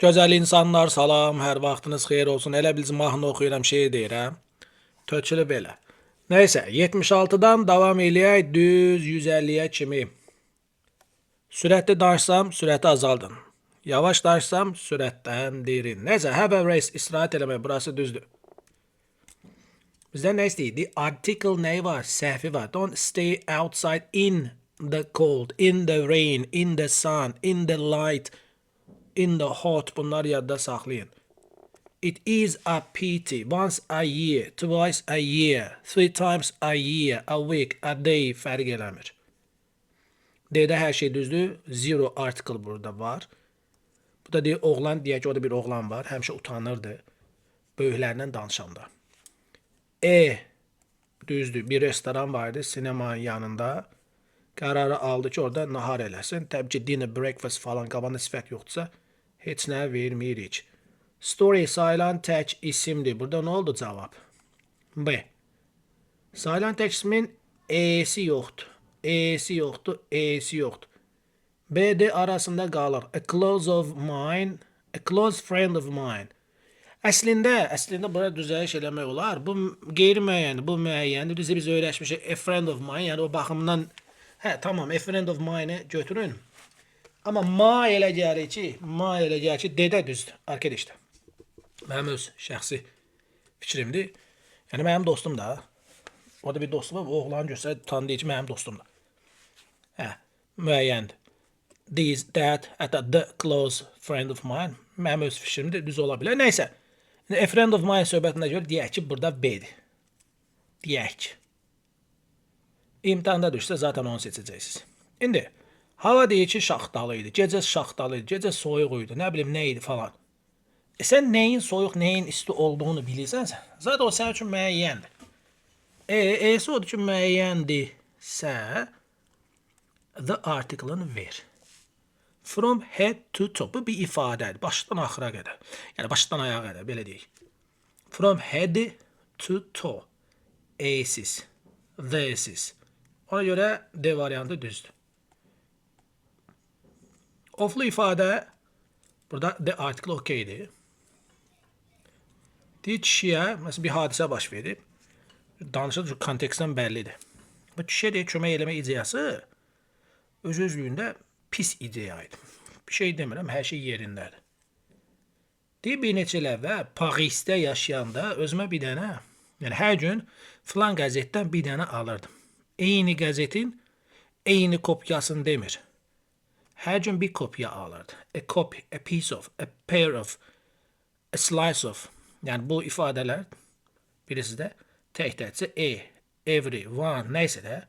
Gözəl insanlar, salam, hər vaxtınız xeyir olsun. Elə bilirsiz mahnı oxuyuram, şeir deyirəm. Tökülüb elə. Nəysə, 76-dan davam eləyək düz 150-yə kimi. Sürətli danışsam, sürəti azaldın. Yavaş danışsam, sürətləndirin. Nəysə, have a rest, istirahət eləmək, burası düzdür. Bizdən nə istəyir? The article nəyi var? Səhvi var. Don't stay outside in the cold, in the rain, in the sun, in the light, in the hot. Bunları yadda saxlayın. It is a pity. Once a year, twice a year, three times a year, a week, a day fərq eləmir. D-də hər şey düzdür. Zero article burada var. Bu da deyir oğlan, deyək ki, orada bir oğlan var. Həmişə utanırdı böyüklərlə danışanda. E düzdür. Bir restoran vardı sinemanın yanında. Qərarı aldı ki, orada nahar eləsin. Təbii ki, dinner, breakfast falan qabağında sifət yoxdursa, heç nə vermirik. Story sayılan tək isimdir. Burada nə oldu cavab? B. Sayılan tək ismin E'si yoxdur. E'si yoxdur, E'si yoxdur. B, D arasında qalır. A close of mine, a close friend of mine. Əslində bura düzəliş eləmək olar. Bu qeyri-müəyyəndir, bu müəyyəndir. Biz öyrəşmişik a friend of mine, yəni o baxımdan hə, tamam, a friend of mine-i götürün. Amma my elə gəlir ki, my elə gəlir ki, D-də düzdür, arkadaşlar. Mənim öz şəxsi fikrimdir. Yəni mənim dostum da. Orada bir dostum var, o oğlanı göstərir, tanıyır ki, mənim dostumdur. Hə, müəyyəndir. This, that, hətta the close friend of mine mənim öz fikrimdir, düz ola bilər. Nəysə, a friend of mine söhbətinə görə deyək ki, burada B-dir. Deyək ki. İmtahanda düşsə zaten onu seçəcəksiniz. İndi hava deyir ki, şaxtalı idi, gecə şaxtalı idi, gecə soyuq idi, nə bilim nə idi falan. E sən nəyin soyuq, nəyin isti olduğunu bilirsənsə, zaten o sənin üçün müəyyəndir. E'si odur ki, müəyyəndirsə, the article-ını ver. From head to toe. Bu bir ifadədir. Başdan axıra qədər. Yəni başdan ayağa qədər, belə deyək. From head to toe. A-siz. The-siz. Ona görə D variantı düzdür. Oflu ifadə burada the article okeydir. Deyir kişiyə, məsələn bir hadisə baş verib. Danışır, kontekstdən bəllidir. Bu kişiyə deyir kömək eləmə ideyası öz-özlüyündə pis ideya idi. Bir şey demirəm, hər şey yerindədir. Deyir bir neçə il əvvəl Parisdə yaşayanda özümə bir dənə, yəni hər gün filan qəzetdən bir dənə alırdım. Eyni qəzetin eyni kopyasını demir. Hər gün bir kopya alırdı. A copy, a piece of, a pair of, a slice of. Yəni bu ifadələr bilirsiniz də tək-təkcə e, every, one, nəysə də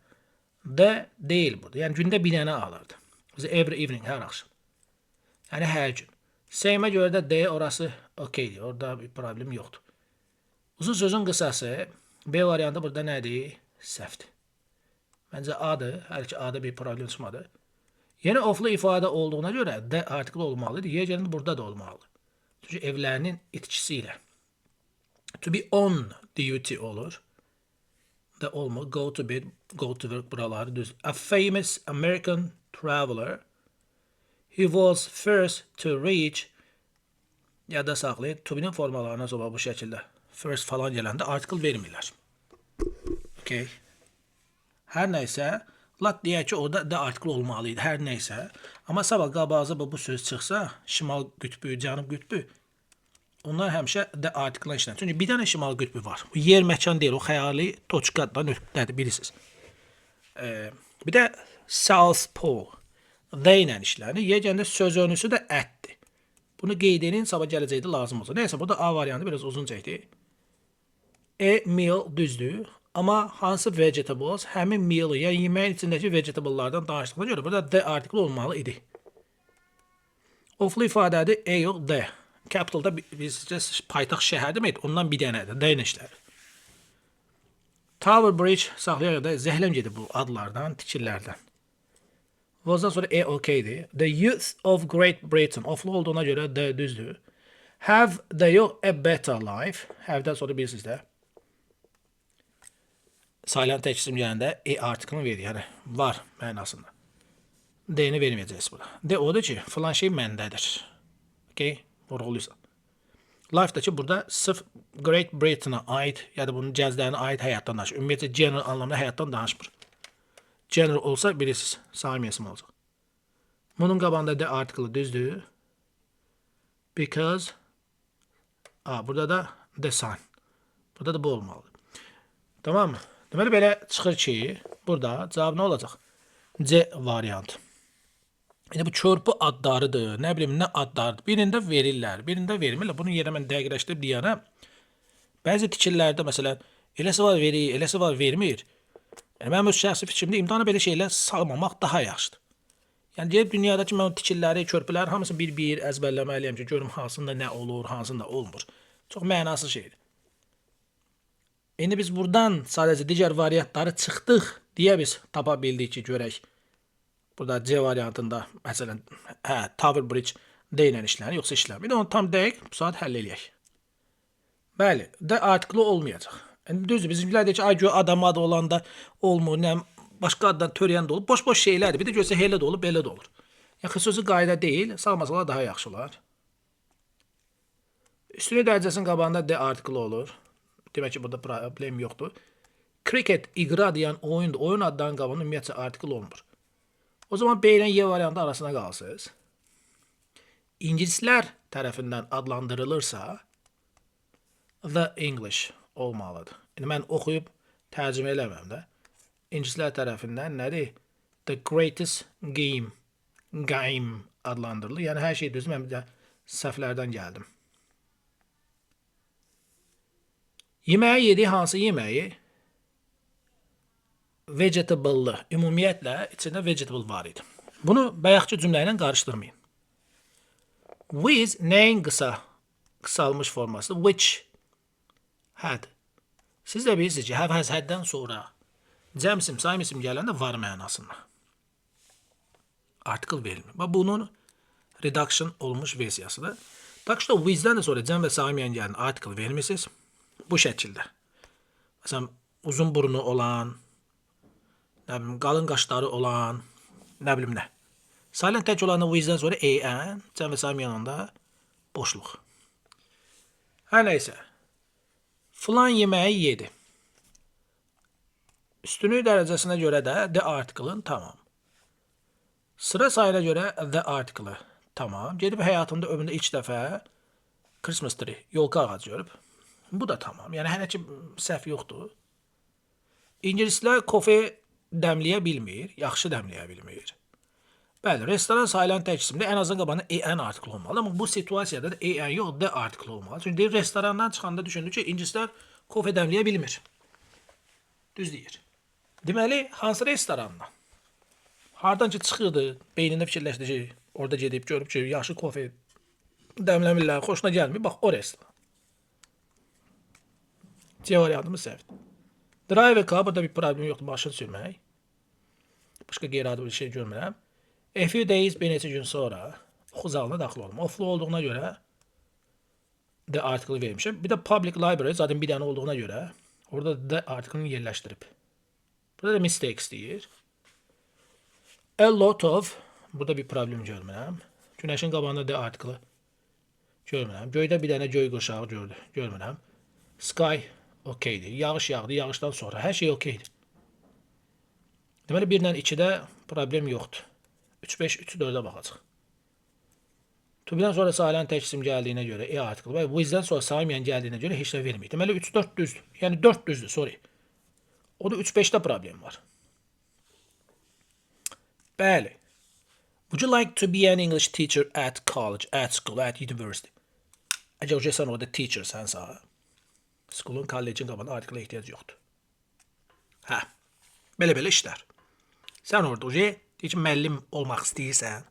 the deyil burada. Yəni gündə bir dənə alırdı. Bizə every evening, hər axşam. Yəni hər gün. Same-ə görə də D orası okeydir. Orada bir problem yoxdur. Uzun sözün qısası B variantı burada nədir? Səhvdir. Məncə A-dır. Hər iki A-da bir problem çıxmadı. Yenə oflu ifadə olduğuna görə the article olmalıdır. Yer gələndə burada da olmalıdır. Çünki evlərinin itkisi ilə. To be on duty olur. The olmur. Go to bed, go to work buraları düz. A famous American traveler. He was first to reach yadda saxlayın. To be'nin formalarına sonra bu şəkildə first falan gələndə article vermirlər. Okay. Hər nəysə, lap deyək ki, orada the article olmalı idi, hər nəysə. Amma sabah qabağıza bu söz çıxsa, şimal qütbü, cənub qütbü, onlar həmişə the article işlənir. Çünki bir dənə şimal qütbü var. Bu yer məkan deyil, o xəyali toçkadır, nöqtədir, bilirsiniz. Bir də South Pole the ilə işlənir. Yer gələndə söz önüsü də at-dir. Bunu qeyd edin, sabah gələcəkdə lazım olacaq. Nəysə, burada A variantı biraz uzun çəkdi. E meal düzdür. Amma hansı vegetables həmin meal, yəni yeməyin içindəki vegetable'lardan danışdığına görə burada the article olmalı idi. Oflu ifadədir, E yox, the. Capital'da bizcə paytaxt şəhər deməkdir, ondan bir dənədir, the ilə işlənir. Tower Bridge saxlayaq da zəhləm gedir bu adlardan, tikililərdən. Was'dan sonra E okeydir. The youth of Great Britain oflu olduğuna görə the düzdür. Have the yox, a better life. Have'dən sonra bilirsiniz də. Sayılan tək isim gələndə e artiklını verir. Yəni var mənasında. D-ni verməyəcəksiniz bura. D odur ki, filan şey məndədir. Okay? Vurğuluysan. Life-da ki burada sırf Great Britain'a ait ya da bunun cəzdlərinə aid həyatdan danışır. Ümumiyyətlə general anlamda həyatdan danışmır. General olsa bilirsiniz, saymıyasım olacaq. Bunun qabağında the article düzdür. Because burada da the sun. Burada da bu olmalıdır. Tamam mı? Deməli belə çıxır ki, burada cavab nə olacaq? C variantı. İndi bu körpü adlarıdır, nə bilim nə adlarıdır. Birində verirlər, birində vermirlər. Bunun yerinə mən dəqiqləşdirib deyərəm. Bəzi tikililərdə məsələn eləsi var verir, eləsi var vermir. Yəni mənim öz şəxsi fikrimdə imtahana belə şeylər salmamaq daha yaxşıdır. Yəni deyib dünyadakı mən o tikililəri, körpüləri hamısını bir-bir əzbərləməliyəm ki, görüm hansında nə olur, hansında olmur. Çox mənasız şeydir. İndi biz buradan sadəcə digər variantları çıxdıq deyə biz tapa bildik ki, görək. Burada C variantında məsələn, hə, Tower Bridge D ilə işlənir, yoxsa işlənmir. Bir də onu tam dəqiq bu saat həll eləyək. Bəli, the article olmayacaq. Yəni düzdür, bizimkilər deyir ki, ay gör adam adı olanda olmur, nə başqa addan törəyən də olur. Boş-boş şeylərdir. Bir də görsə elə də olur, belə də olur. Yəni xüsusi qayda deyil, salmasalar daha yaxşı olar. Üstünlük dərəcəsinin qabağında the article olur. Demək ki, burada problem yoxdur. Cricket iqra deyən oyundur. Oyun adlarının qabağında ümumiyyətcə article olmur. O zaman B ilə Y variantı arasına qalsınız. İngilislər tərəfindən adlandırılırsa the English olmalıdır. İndi mən oxuyub tərcümə eləmirəm də. İngilislər tərəfindən nədir? The greatest game adlandırılır. Yəni hər şey düzdür. Mən bir də səhvlərdən gəldim. Yeməyi yedi, hansı yeməyi? Vegetable-lı. Ümumiyyətlə içində vegetable var idi. Bunu bayaqki cümlə ilə qarışdırmayın. With nəyin qısalmış forması? Which had. Siz də bilirsiniz ki, have, has, had'dən sonra cəm isim, sayım isim gələndə var mənasında. Article verilmir. Bax, bunun reduction olmuş versiyasıdır. Tak что with-dən də sonra cəm və sayım yan gələn article vermişsiniz. Bu şəkildə. Məsələn, uzun burnu olan, nə bilim, qalın qaşları olan, nə bilim nə. Silent tək olanda with-dən sonra an, cəm və sayım yanında boşluq. Hər nəysə. Filan yeməyi yedi. Üstünlük dərəcəsinə görə də the article-ın tamam. Sıra sayına görə the article-ı tamam. Gedib həyatında ömründə ilk dəfə Christmas tree, yolka ağacı görüb. Bu da tamam. Yəni hələ ki səhv yoxdur. İngilislər kofe dəmləyə bilmir, yaxşı dəmləyə bilmir. Bəli, restoran sayılan tək isimdə ən azından qabağında an article olmalı. Amma bu situasiyada da an yox, the article olmalı. Çünki deyir, restorandan çıxanda düşündü ki, ingilislər kofe dəmləyə bilmir. Düz deyir. Deməli, hansı restorandan? Hardan ki çıxırdı, beynində fikirləşdi ki, orada gedib görüb ki, yaxşı kofe dəmləmirlər, xoşuna gəlmir. Bax, o restoran. C variantımız səhvdir. Drive car, burada bir problem yoxdur, maşın sürmək. Başqa qeyri-adi bir şey görmürəm. A few days, bir neçə gün sonra oxu zalına daxil olum. Oflu olduğuna görə the article vermişəm. Bir də public library zaten bir dənə olduğuna görə orada the article-ını yerləşdirib. Burada da mistakes deyir. A lot of, burada bir problem görmürəm. Günəşin qabağında the article görmürəm. Göydə bir dənə göy qurşağı gördü, görmürəm. Sky okeydir. Yağış yağdı, yağışdan sonra hər şey okeydir. Deməli 1 ilə 2-də problem yoxdur. 3 5 3 4-ə baxacaq. To be-dən sonra sayılan tək isim gəldiyinə görə a article və with-dən sonra saymayan gəldiyinə görə heç nə vermir. Deməli 3 4 düzdür. Yəni 4 düzdür, sorry. O da 3 5-də problem var. Bəli. Would you like to be an English teacher at college, at school, at university? Əgər sən orada teachersənsə, school'un, college'in qabağında article ehtiyac yoxdur. Hə. Belə-belə işlər. Sən orada deyir ki, müəllim olmaq istəyirsən.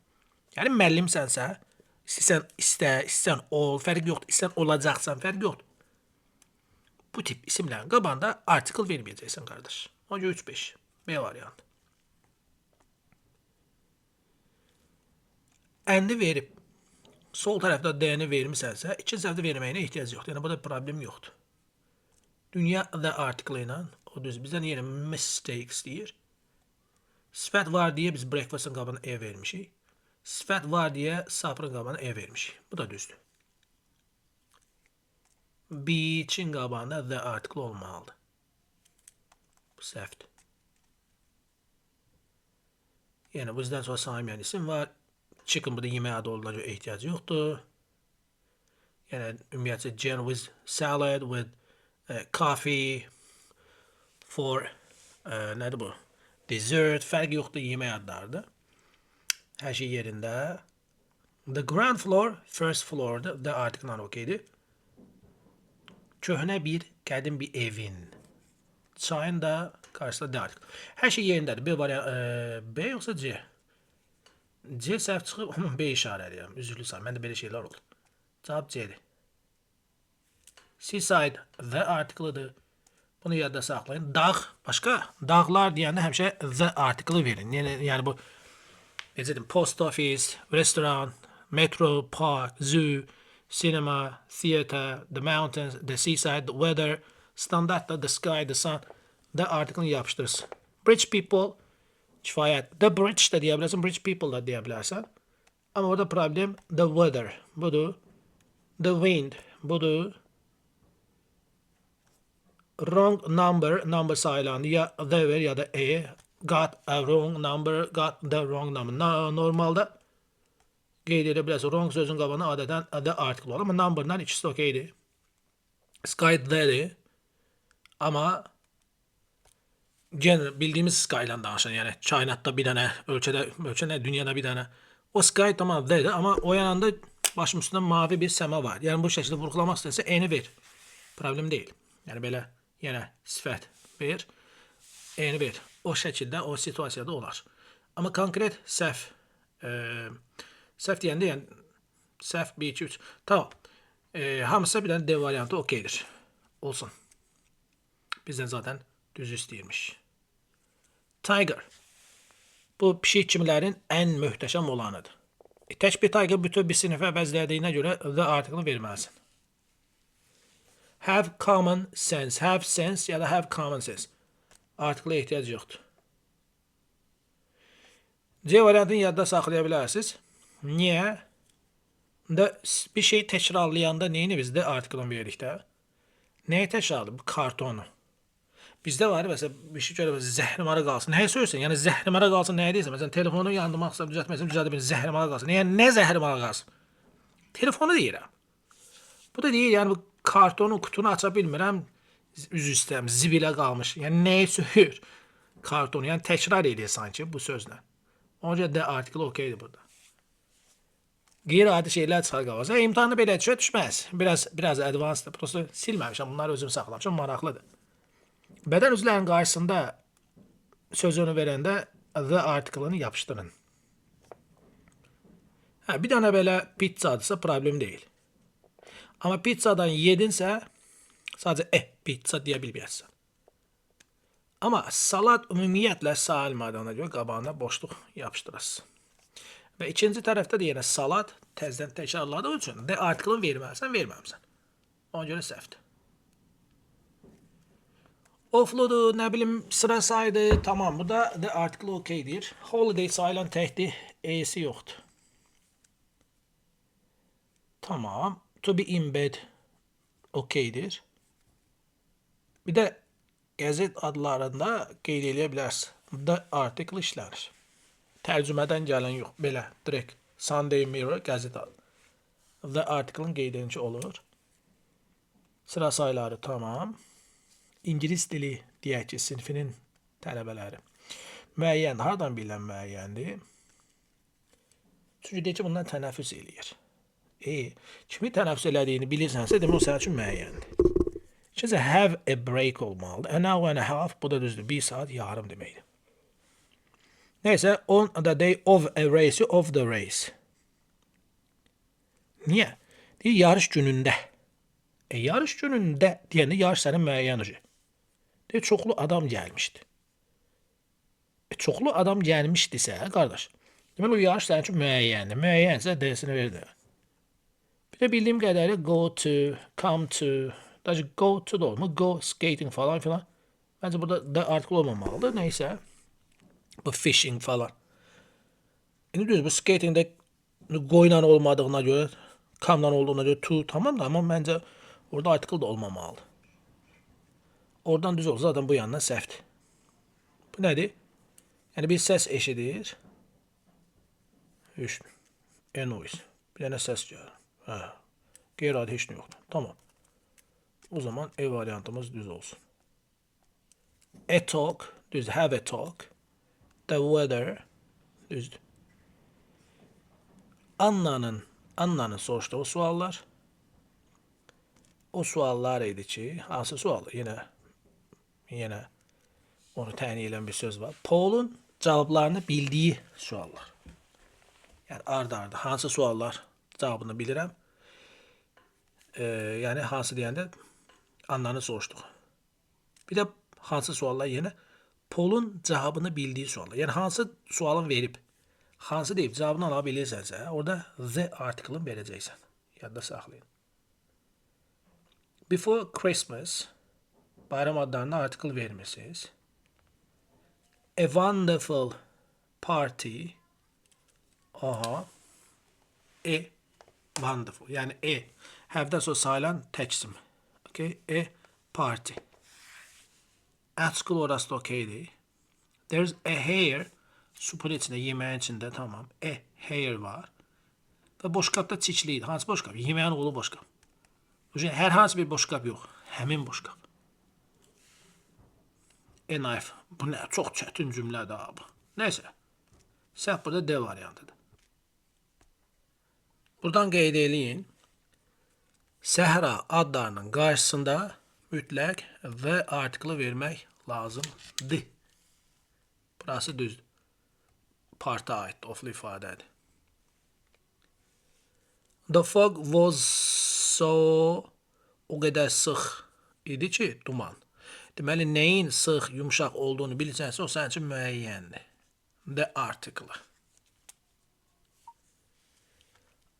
Yəni müəllimsənsə, istəyirsən istə, istəyirsən ol, fərqi yoxdur. İstəyirsən olacaqsan, fərqi yoxdur. Bu tip isimlərin qabağında article verməyəcəksən qardaş. Ona görə 3-5. B variantı. Əndi verib sol tərəfdə D-ni vermisənsə, ikinci tərəfdə verməyinə ehtiyac yoxdur. Yəni burada problem yoxdur. Dünya the article ilə o düz bizdən yenə mistakes deyir. Sifət var deyə biz breakfast'ın qabağına e vermişik. Sifət var deyə supper'ın qabağına e vermişik. Bu da düzdür. Beach'in qabağında the article olmalıdır. Bu səhvdir. Yəni bizdən sonra saymayan isim var. Chicken burada yemək adı olduğuna görə ehtiyacı yoxdur. Yəni ümumiyyətcə general with salad, with coffee, for nədir bu? Dessert, fərqi yoxdur, yemək adlarıdır. Hər şey yerində. The ground floor, first floor'da the article okeydir. Köhnə bir, qədim bir evin. Çayın da qarşısında the article. Hər şey yerindədir. B variant, B yoxsa C? C səhv çıxıb, amma B işarə edirəm. Üzrlü sayım. Məndə belə şeylər oldu. Cavab C-dir. Seaside the article'ıdır. Bunu yadda saxlayın. Dağ, başqa dağlar deyəndə həmişə the article'ı verin. Yəni bu necə deyim, post office, restaurant, metro, park, zoo, cinema, theater, the mountains, the seaside, the weather, standart da the sky, the sun, the article'ını yapışdırırsın. Bridge people kifayət. The bridge də deyə bilərsən, bridge people da deyə bilərsən. Amma orada problem the weather budur. The wind budur. Wrong number, number sayılandı. Ya the ver ya da a. Got a wrong number, got the wrong number. Normalda qeyd edə bilərsən. Wrong sözün qabağına adətən the article olur. Amma number'dan ikisi də okeydir. Sky the'dir. Amma genel bildiyimiz sky ilə danışan, yəni kainatda bir dənə, ölkədə, ölkə nə, dünyada bir dənə. O sky tamam the'dir, amma o yanında başım üstündə mavi bir səma var. Yəni bu şəkildə vurğulamaq istəsə a-ni ver. Problem deyil. Yəni belə yenə sifət ver, a-ni ver. O şəkildə, o situasiyada olar. Amma konkret səhv, səhv deyəndə yəni səhv 1, 2, 3. Tamam. Hamısı bir dənə D variantı okeydir. Olsun. Bizdən zaten düz istəyirmiş. Tiger. Bu pişik kimilərin ən möhtəşəm olanıdır. Tək bir tiger bütün bir sinifə əvəzlədiyinə görə the article verməlisən. Have common sense. Have sense ya da have common sense. Article'a ehtiyac yoxdur. C variantını yadda saxlaya bilərsiniz. Niyə? Da bir şey təkrarlayanda neyini biz the article'ını veririk də? Nəyi təkrarlayır? Bu kartonu. Bizdə var məsələn bir şey görə zəhrimara qalsın. Nəyə söylürsən? Yəni zəhrimara qalsın nəyə deyirsən? Məsələn telefonu yandırmaq istəyirəm, düzəltmək istəyirəm, düzəldə bilmirəm. Zəhrimara qalsın. Yəni nə zəhrimara qalsın? Telefonu deyirəm. Bu da deyir, yəni bu kartonu, qutunu aça bilmirəm. Üzr istəyirəm, zibilə qalmış. Yəni nəyi söylür? Kartonu, yəni təkrar edir sanki bu sözlə. Ona görə the article okeydir burada. Qeyri-adi şeylər çıxar qabağa. İmtahanda belə düşə düşməz. Biraz advanced. Prosto silməmişəm. Bunları özüm saxlamışam. Maraqlıdır. Bədən üzvlərinin qarşısında sözünü verəndə the article'ını yapışdırın. Hə, bir dənə belə pizzadırsa problem deyil. Amma pizzadan yedinsə sadəcə pizza deyə bilməyəsən. Amma salat ümumiyyətlə sayılmadığına görə qabağına boşluq yapışdırasın. Və ikinci tərəfdə də yenə salat təzədən təkrarladığı üçün the article'ını verməlisən, verməmisən. Ona görə səhvdir. Ofludur, nə bilim sıra saydı, tamam. Bu da the article okeydir. Holiday sayılan təkdir, E'si yoxdur. Tamam. To be in bed okeydir. Bir də qəzet adlarında qeyd eləyə bilərsən. The article işlənir. Tərcümədən gələn yox, belə direkt Sunday Mirror qəzet adı. The article-ın qeyd edilişi olur. Sıra sayları tamam. İngilis dili deyək ki, sinfinin tələbələri. Müəyyən, hardan bilən müəyyəndir? Çünki deyir ki, bundan tənəffüs eləyir. Kimi tənəffüs elədiyini bilirsənsə, demək o sənin üçün müəyyəndir. İkincisi, have a break olmalıdır. An hour and a half, bu da düzdür. Bir saat yarım deməkdir. Neyse, on the day of a race, of the race. Niyə? Deyir, yarış günündə. Yarış günündə deyəndə yarış sənin müəyyən ucu. Deyir, çoxlu adam gəlmişdi. Çoxlu adam gəlmişdisə, qardaş, deməli o yarış sənin üçün müəyyəndir. Müəyyənsə D-sini verdi. Bir də bildiyim qədərilə go to, come to, daha go to da olmur. Go skating falan filan. Məncə burada the article olmamalıdır. Neysə. Bu fishing falan. İndi düz bu skatingdə go ilə olmadığına görə, come-la olduğuna görə to tamam da, amma məncə Orada article da olmamalıdır. Oradan düz olsa zaten bu yandan səhvdir. Bu nədir? Yəni bir səs eşidir. Heç a noise. Bir dənə səs gəlir. Hə. Qeyri-adi heç nə yoxdur. Tamam. O zaman E variantımız düz olsun. A talk, düz. Have a talk. The weather, düzdür. Anna'nın soruşduğu suallar. O suallar idi ki, hansı sual? Yenə onu təyin edən bir söz var. Paul'un cavablarını bildiyi suallar. Yəni ardı-ardı hansı suallar cavabını bilirəm. Yəni hansı deyəndə Anna'nın soruşduğu. Bir də hansı suallar yenə Paul'un cavabını bildiyi suallar. Yəni hansı sualın verib, hansı deyib cavabını ala bilirsənsə, orada the article-ını verəcəksən. Yadda saxlayın. Before Christmas bayram adlarına article vermisiniz. A wonderful party. Aha. A wonderful. Yəni e. Hərfdən sonra sayılan tək isim. Okay. A party. At school orası da okeydir. There's a hare. Supun içində, yeməyin içində, tamam. A hare var. Və boşqab da çiçli idi. Hansı boşqab? Yeməyin oğlu boşqab. Hər hansı bir boşqab yox. Həmin boşqab. A knife. Bu nə? Çox çətin cümlədir abi. Nəysə. Səhv burada D variantıdır. Buradan qeyd eləyin. Səhra adlarının qarşısında mütləq the artiklı vermək lazımdır. Burası düzdür. Parta aiddir, oflu ifadədir. The fog was so o qədər sıx idi ki, duman. Deməli, nəyin sıx, yumşaq olduğunu bilirsənsə, o sənin üçün müəyyəndir. The article.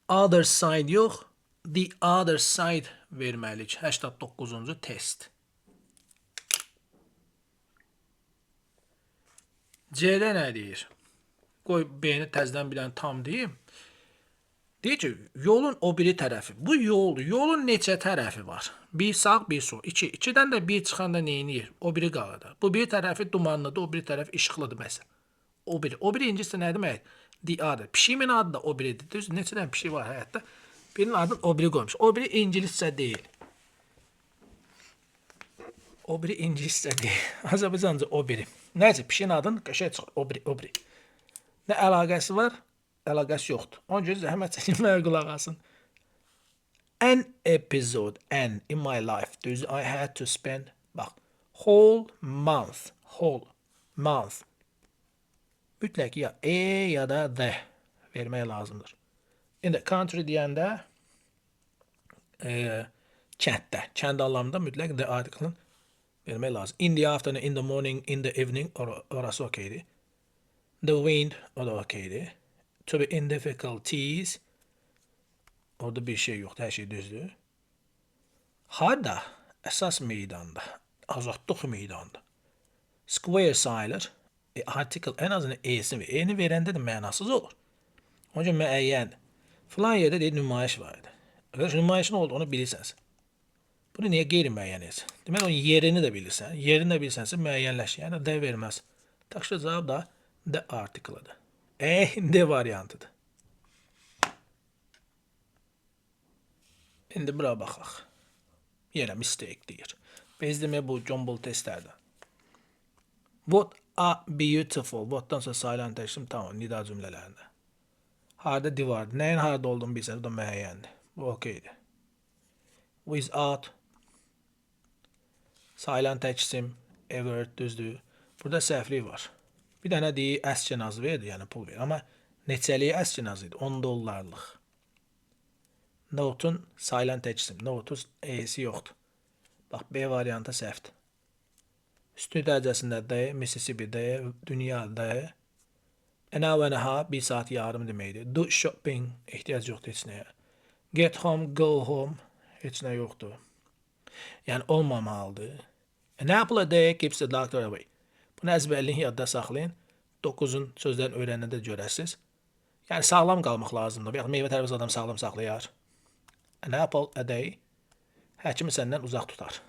Other side yox, the other side verməliyik. 89-cu test. C-də nə deyir? Qoy B-ni təzədən bir dənə tam deyim. Deyir ki, yolun o biri tərəfi. Bu yoldur. Yolun neçə tərəfi var? Bir sağ, bir sol. İki. İkidən də bir çıxanda nə edir? O biri qalır. Bu bir tərəfi dumanlıdır, o biri tərəf işıqlıdır məsələn. O biri. O biri ingiliscə nə deməkdir? The other. Pişiyimin adı da o biridir. Düz, neçə dənə pişik var həyatda? Birinin adını o biri qoymuş. O biri ingiliscə deyil. O biri ingiliscə deyil. Azərbaycanca o biri. Nəysə, pişiyin adını qəşəng çıxır. O biri, o biri. Nə əlaqəsi var? Əlaqəsi yoxdur. Ona görə zəhmət çəkməyə qulaq asın. An episode, an in my life. Düz, I had to spend, bax, whole month, whole month. Mütləq ya e ya da the vermək lazımdır. In the country deyəndə kənddə, kənd anlamında mütləq the article-ını vermək lazım. In the afternoon, in the morning, in the evening orası okeydir. The wind o da okeydir. To be in difficulties orada bir şey yoxdur, hər şey düzdür. Harda? Əsas meydanda. Azadlıq meydanında. Square sayılır. Article ən azından E-sini ver. E-ni verəndə də mənasız olur. Onun üçün müəyyəndir. Filan yerdə deyir, nümayiş var idi. Arkadaş, nümayişin olduğunu bilirsənsə. Bunu niyə qeyri-müəyyən etsin? Deməli, onun yerini də bilirsən. Yerini də bilirsənsə müəyyənləşir. Yəni, D verməz. Təxşir cavab da D artiklıdır. D variantıdır. İndi bura baxaq. Yenə mistake deyir. Bezdirmə bu jumble testlərdə. What a beautiful. What'dan sonra sayılan təşkim tamam nida cümlələrində. Harda divar. Nəyin harda olduğunu bilsən, o da müəyyəndir. Bu okeydir. Without sayılan tək isim, ever düzdür. Burada səhvlik var. Bir dənə deyir, əskinazı verdi, yəni pul verir. Amma neçəliyi əskinazı idi? 10 dollarlıq. Note-un sayılan tək isim. Note-un E-si yoxdur. Bax, B variantı səhvdir. Üstün dərəcəsində D, Mississippi D, dünya D. An hour and a half, bir saat yarım deməkdir. Do shopping, ehtiyac yoxdur heç nəyə. Get home, go home, heç nə yoxdur. Yəni, olmamalıdır. An apple a day keeps the doctor away. Bunu əzbərləyin, yadda saxlayın. 9-un sözlərini öyrənəndə görəsiniz. Yəni, sağlam qalmaq lazımdır. Yəni, meyvə tərəviz adam sağlam saxlayar. An apple a day. Həkimi səndən uzaq tutar.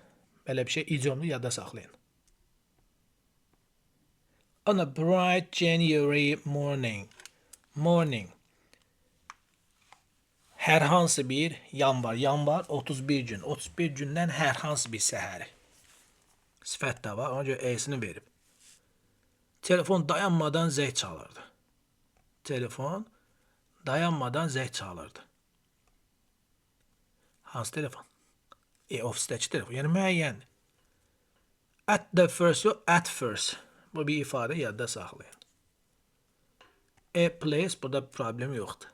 Belə bir şey idiomlu yadda saxlayın. On a bright January morning. Morning. Hər hansı bir yanvar. Yanvar 31 gün. 31 gündən hər hansı bir səhəri. Sifət də var. Ona görə E-sini verib. Telefon dayanmadan zəng çalırdı. Telefon dayanmadan zəng çalırdı. Hansı telefon? Ofisdəki telefon. Yəni müəyyəndir. At the first yox, at first. Bu bir ifadə, yadda saxlayın. A place, burada problem yoxdur.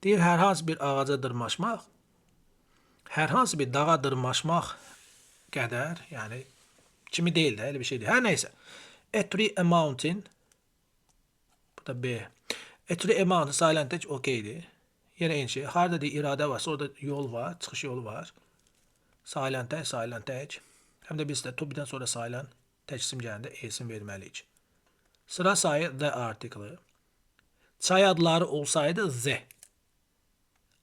Deyir, hər hansı bir ağaca dırmaşmaq, hər hansı bir dağa dırmaşmaq qədər, yəni kimi deyil də, elə bir şey deyil. Hər nəysə. A tree, a mountain. Bu da B. A tree, a mountain silent H okeydir. Yenə eyni şey. Harada deyir iradə varsa, orada yol var, çıxış yolu var. Silent H, silent H. Həm də biz də to be-dən sonra silent tək isim gələndə E-sini verməliyik. Sıra sayı the article. Çay adları olsaydı the.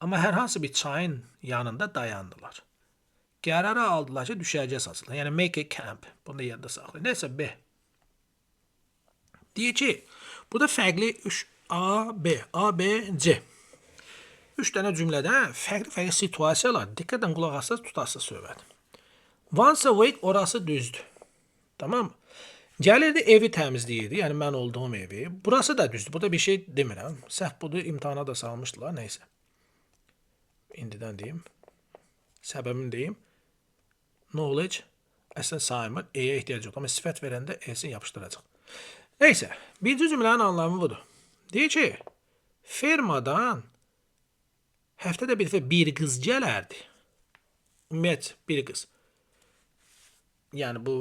Amma hər hansı bir çayın yanında dayandılar. Qərara aldılar ki, düşərgə salsınlar. Yəni make a camp. Bunu da yadda saxlayın. Nəysə B. Deyir ki, burada fərqli 3 A, B, A, B, C. 3 dənə cümlədə fərqli-fərqli situasiyalar. Diqqətlə qulaq assanız tutarsınız söhbət. Once a week, orası düzdür. Tamam mı? Gəlirdi evi təmizləyirdi, yəni mən olduğum evi. Burası da düzdür. Burada bir şey demirəm. Səhv budur, imtahana da salmışdılar, nəysə. İndidən deyim. Səbəbini deyim. Knowledge əslində saymır, E-yə ehtiyac yoxdur. Amma sifət verəndə E-sini yapışdıracaq. Neysə, birinci cümlənin anlamı budur. Deyir ki, fermadan həftədə bir dəfə bir qız gələrdi. Ümumiyyətcə, bir qız. Yəni bu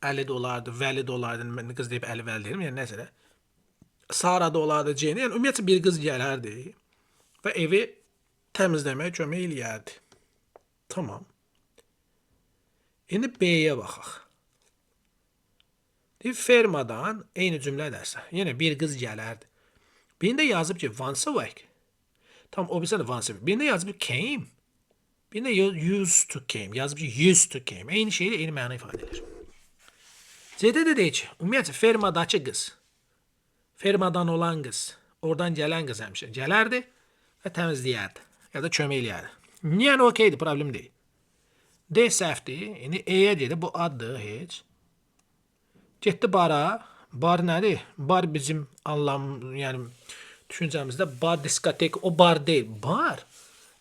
Əli də olardı, Vəli də olardı. Mən qız deyib Əli Vəli deyirəm, yəni nəsə də. Sara da olardı, Ceyni. Yəni ümumiyyətcə bir qız gələrdi və evi təmizləməyə kömək eləyərdi. Tamam. İndi B-yə baxaq. Deyir, fermadan eyni cümlədərsə, yenə bir qız gələrdi. Birində yazıb ki, once a week. Tam o birisi də once a week. Birində yazıb ki, came. Birində used to came. Yazıb ki, used to came. Eyni şeyi eyni məna ifadə edir. C-də də deyir ki, ümumiyyətcə fermadakı qız, fermadan olan qız, oradan gələn qız həmişə gələrdi və təmizləyərdi ya da kömək eləyərdi. Yəni okeydir, problem deyil. D səhvdir. İndi E-yə gedir. Bu addır heç. Getdi bara. Bar nədir? Bar bizim anlam, yəni düşüncəmizdə bar diskotek, o bar deyil. Bar.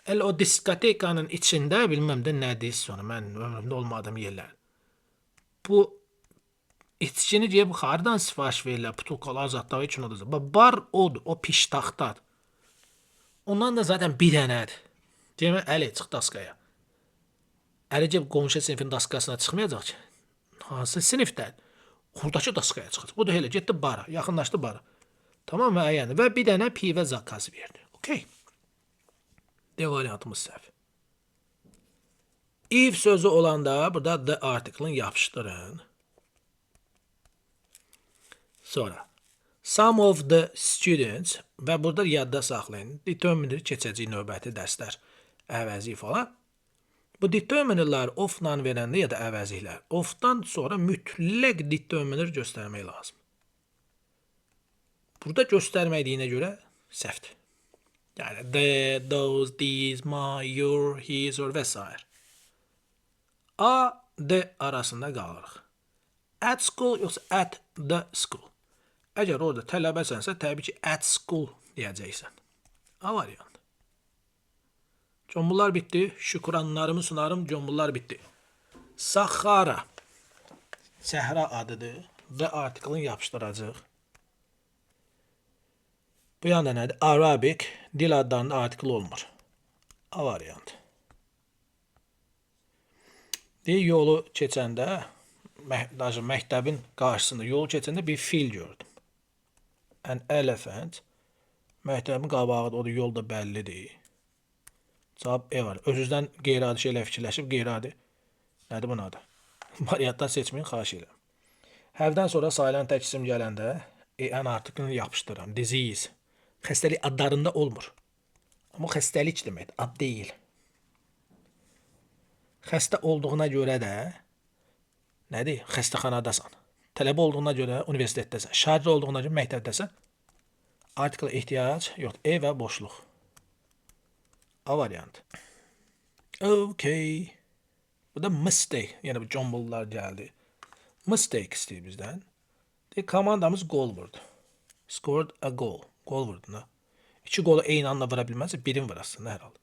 Elə o diskotekanın içində bilməm də nədir sonra. Mən ömrümdə olmadığım yerlər. Bu içkini deyib hardan sifariş verirlər? Butulkalar zətlər üçün odur. Bar odur, o piştaxtadır. Ondan da zaten bir dənədir. Deyirəm, Əli, çıx daskaya. Əli gəlib qonşu sinifin daskasına çıxmayacaq ki. Hansı sinifdə? Xurdakı daskaya çıxacaq. Bu da elə getdi bara, yaxınlaşdı bara. Tamam müəyyəndir. Və bir dənə pivə zakaz verdi. Okey. D variantımız səhv. If sözü olanda burada the article-ını yapışdırın. Sonra some of the students və burada yadda saxlayın. Determiner keçəcək növbəti dərslər. Əvəzi falan. Bu determinerlər of-la verəndə ya da əvəziklər. Of-dan sonra mütləq determiner göstərmək lazım. Burada göstərmədiyinə görə səhvdir. Yəni the, those, these, my, your, his, or və s. A, D arasında qalırıq. At school yoxsa at the school? Əgər orada tələbəsənsə, təbii ki, at school deyəcəksən. A variantı. Combullar bitdi. Şükranlarımı sunarım. Combullar bitdi. Sahara. Səhra adıdır. The article-ını yapışdıracaq. Bu yanda nədir? Arabic dil adlarında article olmur. A variantı. Deyir, yolu keçəndə, daha məktəbin qarşısında yolu keçəndə bir fil gördüm. An elephant. Məktəbin qabağıdır, o da yol da bəllidir. Cavab E var. Özünüzdən qeyri-adi şeylər fikirləşib qeyri-adi. Nədir bunun adı? Variantlar seçməyin, xahiş edirəm. Have-dən sonra sayılan tək isim gələndə an artiklini yapışdırıram. Disease. Xəstəlik adlarında olmur. Amma xəstəlik deməkdir, ad deyil. Xəstə olduğuna görə də nədir? Xəstəxanadasan. Tələbə olduğuna görə universitetdəsən. Şagird olduğuna görə məktəbdəsən. Artikla ehtiyac yoxdur. E və boşluq. A variantı. Okay. Bu da mistake. Yəni bu jumble'lar gəldi. Mistake istəyir bizdən. Deyir, komandamız gol vurdu. Scored a goal. Gol vurdu. Nə? İki qolu eyni anda vura bilməzsə, birini vurasın hər halda.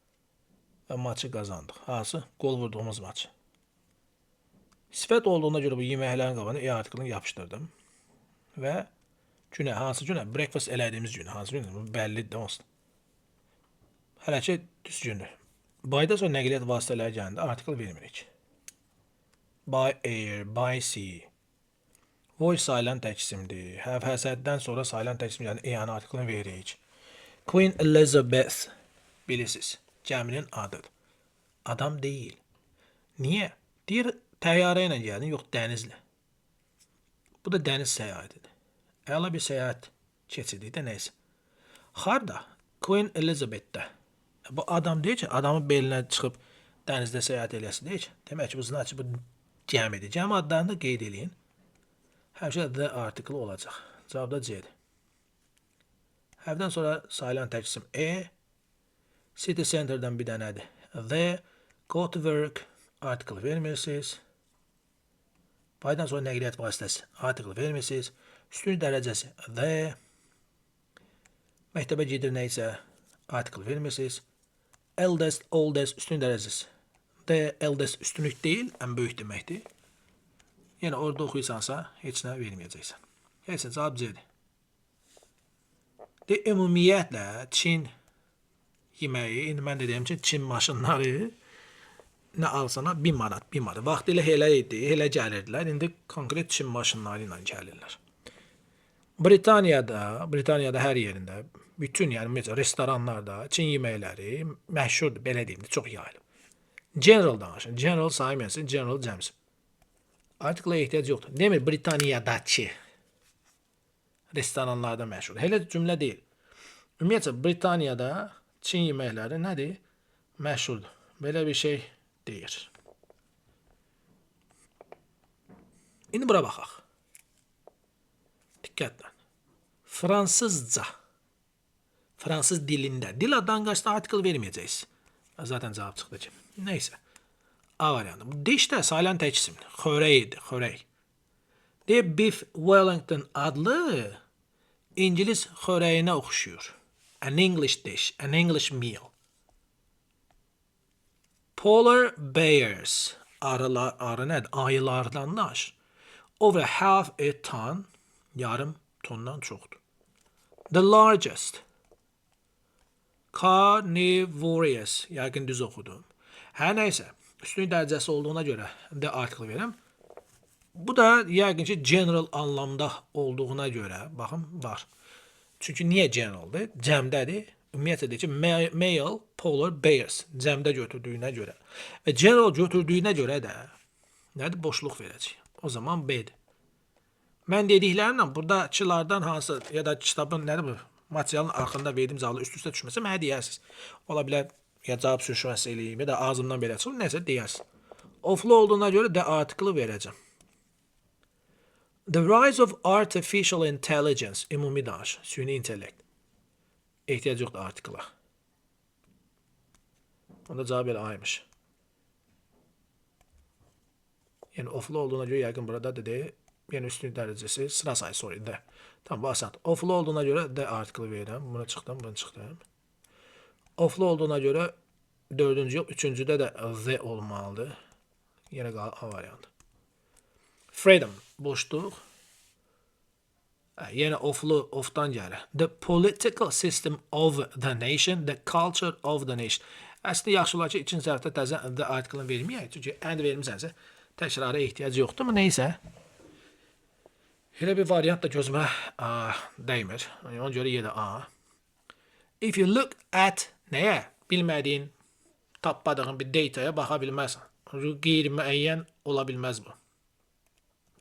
Və maçı qazandıq. Hansı? Gol vurduğumuz maç. Sifət olduğuna görə bu yeməklərin qabağına E artiklini yapışdırdım. Və günə, hansı günə? Breakfast elədiyimiz günə, hansı günə? Bu bəllidir də onsuz. Hələ ki, düz gündür. By'dan sonra nəqliyyat vasitələri gələndə artikl vermirik. By air, by sea. Voice sayılan təksimdir. Have has-dən sonra sayılan təksim, yəni E artiklini veririk. Queen Elizabeth bilirsiniz, gəminin adıdır. Adam deyil. Niyə? Deyir, təyyarə ilə gəldin, yox dənizlə. Bu da dəniz səyahətidir. Əla bir səyahət keçirdik də nəysə. Harda? Queen Elizabeth'də. Bu adam deyir ki, adamın belinə çıxıb dənizdə səyahət eləsin deyir ki, demək ki, bu значит bu gəmidir. Gəmi adlarını da qeyd eləyin. Həmişə the artikli olacaq. Cavab da C-dir. Have-dən sonra sayılan təksim E, City Center'dan bir dənədir. The, go to work, article vermirsiniz. By'dan sonra nəqliyyat vasitəsi article vermirsiniz. Üstünlük dərəcəsi the, məktəbə gedir nə isə article vermirsiniz. Eldest, oldest üstünlük dərəcəsi. The, eldest üstünlük deyil, ən böyük deməkdir. Yəni orada oxuyursansa heç nə verməyəcəksən. Heç nə, cavab C-dir. De, ümumiyyətlə Çin yeməyi, indi mən də deyim ki, Çin maşınları nə alsana 1 manat, 1 manat. Vaxtilə elə idi, elə gəlirdilər. İndi konkret Çin maşınları ilə gəlirlər. Britaniyada hər yerində, bütün yəni məsələn restoranlarda Çin yeməkləri məşhurdur, belə deyim də, çox yayılıb. General danışın. General saymayasın, general cəmsi. Artikla ehtiyac yoxdur. Demir Britaniyadakı restoranlarda məşhur. Elə cümlə deyil. Ümumiyyətcə Britaniyada Çin yeməkləri nədir? Məşhurdur. Belə bir şey deyir. İndi bura baxaq. Diqqətlə. Fransızca. Fransız dilində. Dil addan qarşısına artikel verməyəcəksiniz. Zaten cavab çıxdı ki. Neysə. A variantı. Bu diş də sayılan tək isimdir. Xörək idi, xörək. Deyir, Beef Wellington adlı İngilis xörəyinə oxşuyur. An English dish, an English meal. Polar bears, arılar, arı nədir? Ayılardan danışır. Over half a ton, yarım tondan çoxdur. The largest, carnivorous, yəqin düz oxudum. Hər nəysə, üstünlük dərəcəsi olduğuna görə the article verirəm. Bu da yəqin ki, general anlamda olduğuna görə, baxın, var. Çünki niyə generaldır? Cəmdədir. Ümumiyyətlə deyir ki, male polar bears cəmdə götürdüyünə görə və general götürdüyünə görə də nədir? Boşluq verəcək. O zaman B-dir. Mən dediklərimlə buradakılardan hansı ya da kitabın nədir bu materialın arxasında verdiyim cavablar üst-üstə düşməsə mənə deyərsiniz. Ola bilər ya cavab sürüşməsi eləyim ya da ağzımdan belə çıxır, nəsə deyərsiniz. Oflu olduğuna görə the artiklı verəcəm. The rise of artificial intelligence, ümumi danış, süni intellekt. Ehtiyac yoxdur artikla. Onda cavab elə A-ymış. Yəni oflu olduğuna görə yəqin burada da deyir, yəni üstünlük dərəcəsi sıra sayı, sorry, the. Tamam, bu asan. Oflu olduğuna görə the artiklı verirəm. Buna çıxdım, bunu çıxdım. Oflu olduğuna görə dördüncü yox, üçüncüdə də the olmalıdır. Yenə qalır A variantı. Freedom, boşluq. Yenə oflu, ofdan gəlir. The political system of the nation, the culture of the nation. Əslində yaxşı olar ki, ikinci sərfdə təzə the artiklını verməyək. Çünki and vermisənsə təkrara ehtiyac yoxdur. Amma neysə. Elə bir variant da gözümə dəymir. Yəni, ona görə yenə A. If you look at nəyə? Bilmədiyin, tapmadığın bir dataya baxa bilməzsən. Qeyri-müəyyən ola bilməz bu.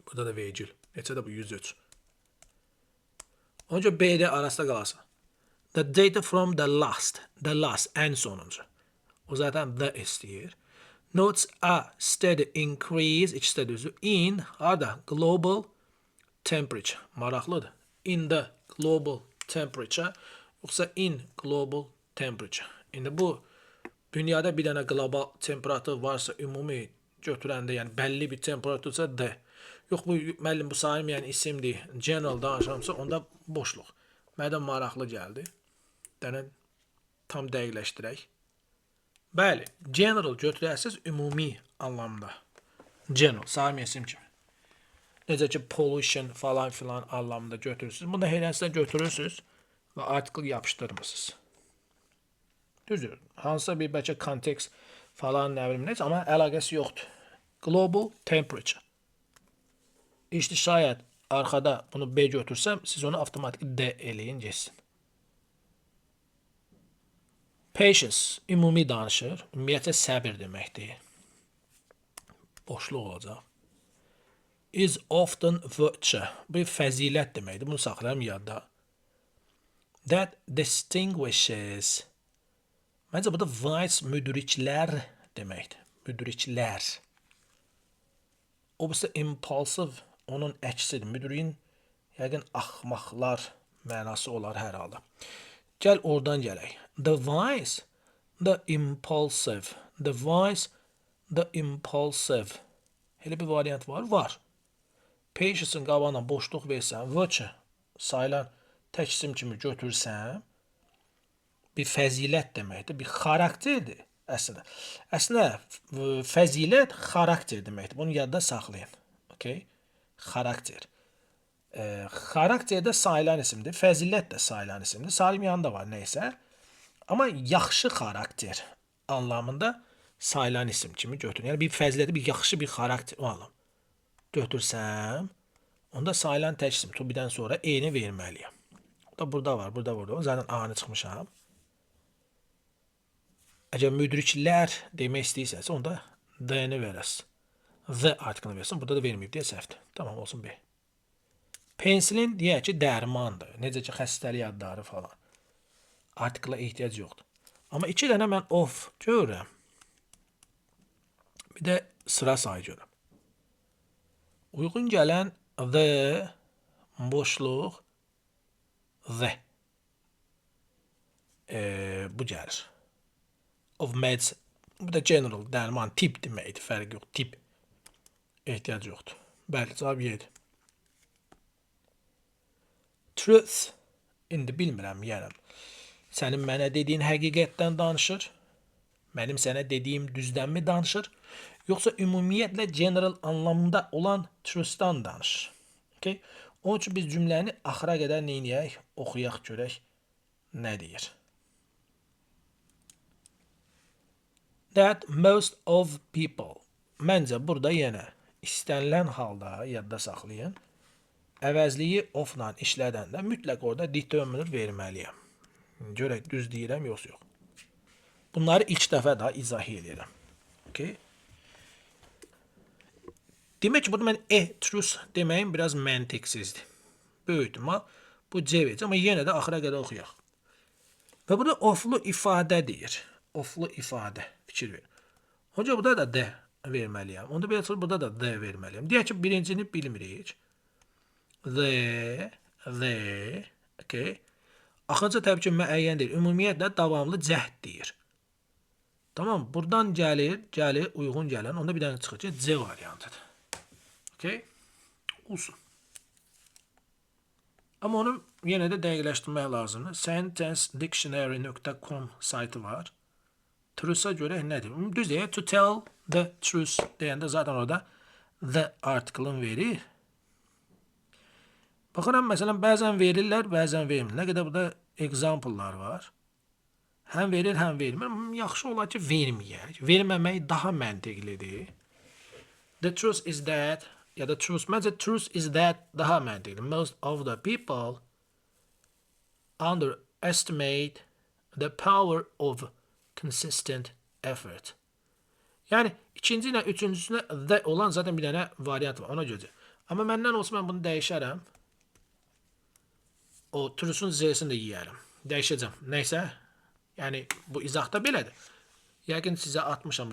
Burada da vergül. Neçə də bu? 103. Ona görə B-də arasında qalarsan. The data from the last. The last, ən sonuncu. O zaten the istəyir. Notes a steady increase, ikisi də düzdür. In, harda? Global temperature. Maraqlıdır. In the global temperature, yoxsa in global temperature. İndi bu dünyada bir dənə qlobal temperatur varsa, ümumi götürəndə, yəni bəlli bir temperatursa D. Yox, bu müəllim bu sayılmayan isimdir. General danışıramsa, onda boşluq. Mənə də maraqlı gəldi. Dənə tam dəqiqləşdirək. Bəli, general götürəsiz ümumi anlamda. General, sayılmayan isim kimi. Necə ki pollution falan filan anlamında götürürsünüz. Bunu da helənsə götürürsünüz və article yapışdırmırsınız. Düzdür. Hansısa bir bəlkə kontekst falan nə bilim nəsə, amma əlaqəsi yoxdur. Global temperature. İşte şayət arxada bunu B götürsəm, siz onu avtomatik D eləyin getsin. Patience ümumi danışır. Ümumiyyətcə səbir deməkdir. Boşluq olacaq. Is often virtue. Bu fəzilət deməkdir. Bunu saxlayım yadda. That distinguishes. Məncə burada wise müdriklər deməkdir. Müdriklər. O birisi impulsive, onun əksidir. Müdriyin yəqin axmaqlar mənası olar hər halda. Gəl oradan gələk. The wise, the impulsive. The wise, the impulsive. Elə bir variant var? Var. Patience-ın qabağına boşluq versəm, virtue sayılan tək isim kimi götürsəm, bir fəzilət deməkdir, bir xarakterdir əslində. Əslində fəzilət xarakter deməkdir. Bunu yadda saxlayın. Okay? Xarakter. Xarakter də sayılan isimdir, fəzilət də sayılan isimdir. Sayılmayan da var nəysə. Amma yaxşı xarakter anlamında sayılan isim kimi götürün. Yəni bir fəziləti, bir yaxşı bir xarakter o anlam. Götürsəm, onda sayılan tək isim to be-dən sonra eyni verməliyəm. O da burada var, burada burada. Zaten A-nı çıxmışam. Əgər müdriklər demək istəyirsənsə, onda D-ni verəsiz. The artiklını versin. Burada da verməyib deyə səhvdir. Tamam, olsun B. Penicillin deyək ki, dərmandır. Necə ki, xəstəlik adları falan. Artikla ehtiyac yoxdur. Amma iki dənə mən of görürəm. Bir də sıra sayı görürəm. Uyğun gələn the boşluq the. Bu gəlir. Of meds. Bu da general dərman, tip deməkdir. Fərqi yox. Tip. Ehtiyac yoxdur. Bəli, cavab Y-dir. Truth. İndi bilmirəm, yəni. Sənin mənə dediyin həqiqətdən danışır? Mənim sənə dediyim düzdənmi danışır? Yoxsa ümumiyyətlə general anlamında olan truth'dan danışır? Okay? Onun üçün biz cümləni axıra qədər nə eləyək? Oxuyaq görək nə deyir. That most of people. Məncə burada yenə istənilən halda yadda saxlayın. Əvəzliyi of-la işlədəndə mütləq orada determiner verməliyəm. Görək düz deyirəm yoxsa yox. Bunları ilk dəfə daha izah edirəm. Okay? Demək ki, burada mən truth deməyim biraz məntiqsizdir. Böyük ehtimal bu C verəcək, amma yenə də axıra qədər oxuyaq. Və burada oflu ifadə deyir. Oflu ifadə. Fikir verin. Hoca burada da D verməliyəm. Onda belə çıxır, burada da D verməliyəm. Deyək ki, birincini bilmirik. The, okay. Axırıncı təbii ki, müəyyən deyil. Ümumiyyətlə davamlı cəhd deyir. Tamam, buradan gəlir, uyğun gələn. Onda bir dənə çıxır ki, C variantıdır. Okay. Olsun. Amma onu yenə də dəqiqləşdirmək lazımdır. Sentencedictionary.com saytı var. Truth'a görə nədir? Düz deyək, to tell the truth deyəndə zaten orada the article-ın verir. Baxıram, məsələn, bəzən verirlər, bəzən vermir. Nə qədər burada example'lar var. Həm verir, həm vermir. Yaxşı olar ki, verməyək. Verməmək daha məntiqlidir. The truth is that, ya da truth, məncə truth is that daha məntiqli. Most of the people underestimate the power of consistent effort. Yəni, ikinci ilə üçüncüsünə the olan zaten bir dənə variant var, ona görə. Amma məndən olsa mən bunu dəyişərəm. O truth'un Z-sini də yeyərəm. Dəyişəcəm. Nəysə, yəni bu izahda belədir. Yəqin sizə atmışam.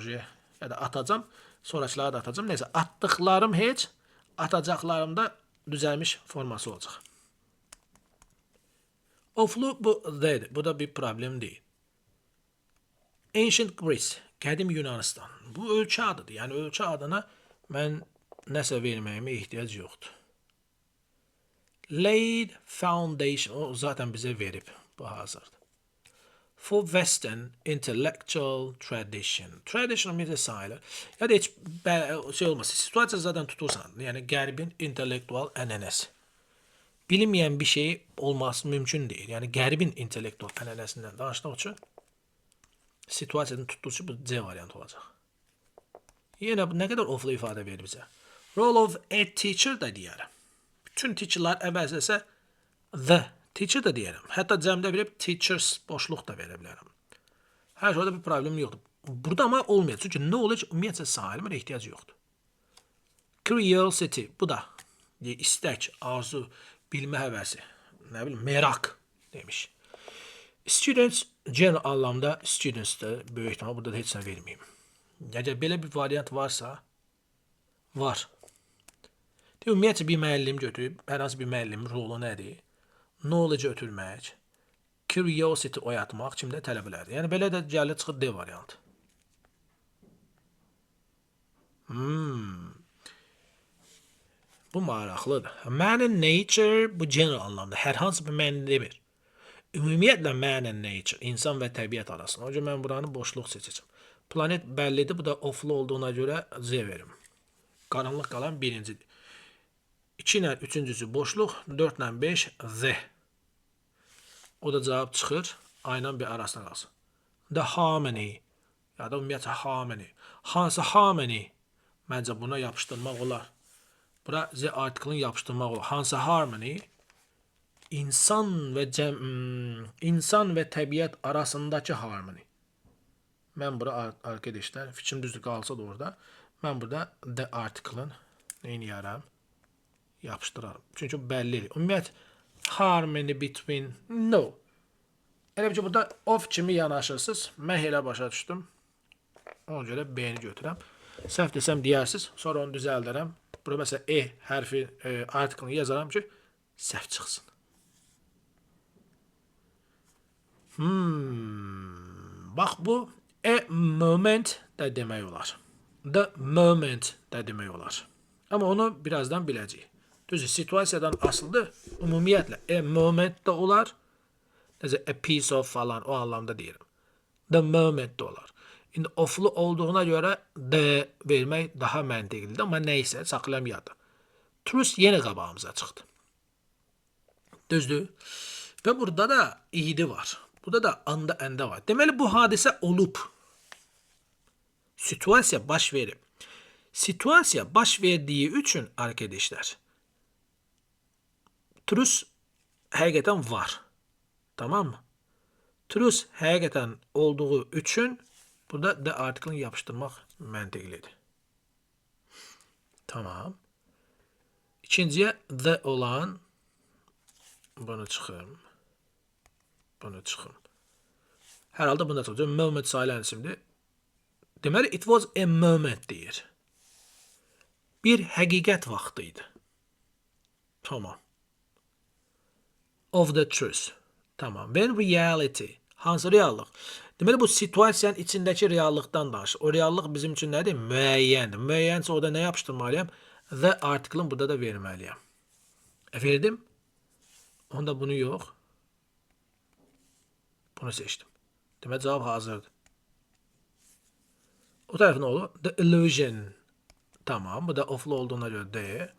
Ya da atacağım. Sonrakıları da atacağım. Neyse attıklarım heç, atacaklarım da düzelmiş forması olacak. Oflu bu değil. Bu da bir problem değil. Ancient Greece, qədim Yunanistan. Bu ölkə adıdır. Yəni ölkə adına mən nəsə verməyimə ehtiyac yoxdur. Laid foundation, o zaten bizə verib. Bu hazırdır. For Western intellectual tradition. Tradition ümumiyyətlə sayılır. Ya da heç şey olmaz. Situasiya zaten tutursan, yəni Qərbin intellektual ənənəsi. Bilinməyən bir şey olması mümkün deyil. Yəni Qərbin intellektual ənənəsindən danışdıq üçün situasiyadan tutduğu üçün bu C variantı olacaq. Yenə bu nə qədər oflu ifadə verir bizə. Role of a teacher da deyərəm. Bütün teacherlar əvəz etsə the teacher da deyərəm. Hətta cəmdə verib teachers boşluq da verə bilərəm. Hər şeydə bir problem yoxdur. Burada amma olmayacaq. Çünki knowledge ümumiyyətcə sayılmır, ehtiyac yoxdur. Curiosity bu da istək, arzu, bilmə həvəsi, nə bilim, merak demiş. Students general anlamda students da böyük ehtimal burada da heç nə verməyim. Əgər belə bir variant varsa, var. Deyir, ümumiyyətcə bir müəllim götürüb, hər hansı bir müəllimin rolu nədir? Knowledge ötürmək, curiosity oyatmaq kimdə tələbələrdə. Yəni belə də gəlir çıxır D variantı. Bu maraqlıdır. Man and nature bu general anlamda hər hansı bir man demir. Ümumiyyətlə man and nature, insan və təbiət arasında. O görə mən buranı boşluq seçəcəm. Planet bəllidir. Bu da oflu olduğuna görə C verim. Qaranlıq qalan birincidir. 2 ilə üçüncüsü boşluq, 4 ilə 5 Z. O da cavab çıxır. Aynan bir arasına qalsın. The harmony ya da ümumiyyətlə harmony. Hansı harmony? Məncə buna yapışdırmaq olar. Bura Z artiklını yapışdırmaq olar. Hansı harmony? İnsan və insan və təbiət arasındakı harmony. Mən bura arkadaşlar, fikrim düzdür qalsa da orada. Mən burada the article-ın nə eləyərəm? Yapışdıraram. Çünki bəllidir. Ümumiyyət harmony between no. Elə bir ki, burada of kimi yanaşırsınız. Mən elə başa düşdüm. Ona görə B-ni götürəm. Səhv desəm deyərsiniz, sonra onu düzəldərəm. Bura məsələn E hərfi artiklını yazaram ki, səhv çıxsın. Bax bu a moment də demək olar. The moment də demək olar. Amma onu birazdan biləcəyik. Düzdür, situasiyadan asılıdır. Ümumiyyətlə a moment də olar. Necə a piece of falan o anlamda deyirəm. The moment də olar. İndi oflu olduğuna görə the vermək daha məntiqlidir, amma nə isə saxlayam yadda. Truth yenə qabağımıza çıxdı. Düzdür? Və burada da idi var. Burada da anda əndə var. Deməli bu hadisə olub. Situasiya baş verib. Situasiya baş verdiyi üçün arkadaşlar truth həqiqətən var. Tamam mı? Truth həqiqətən olduğu üçün burada the artiklını yapışdırmaq məntiqlidir. Tamam. İkinciyə the olan bunu çıxım. Bunu çıxım. Hər halda bunu da çıxacaq. Moment sayılan isimdir. Deməli it was a moment deyir. Bir həqiqət vaxtı idi. Tamam. Of the truth. Tamam. When reality. Hansı reallıq? Deməli bu situasiyanın içindəki reallıqdan danışır. O reallıq bizim üçün nədir? Müəyyəndir. Müəyyənsə orada nə yapışdırmalıyam? The artiklını burada da verməliyəm. Verdim. Onda bunu yox. Bunu seçdim. Demək cavab hazırdır. O tərəf nə olur? The illusion. Tamam. Bu da oflu olduğuna görə D.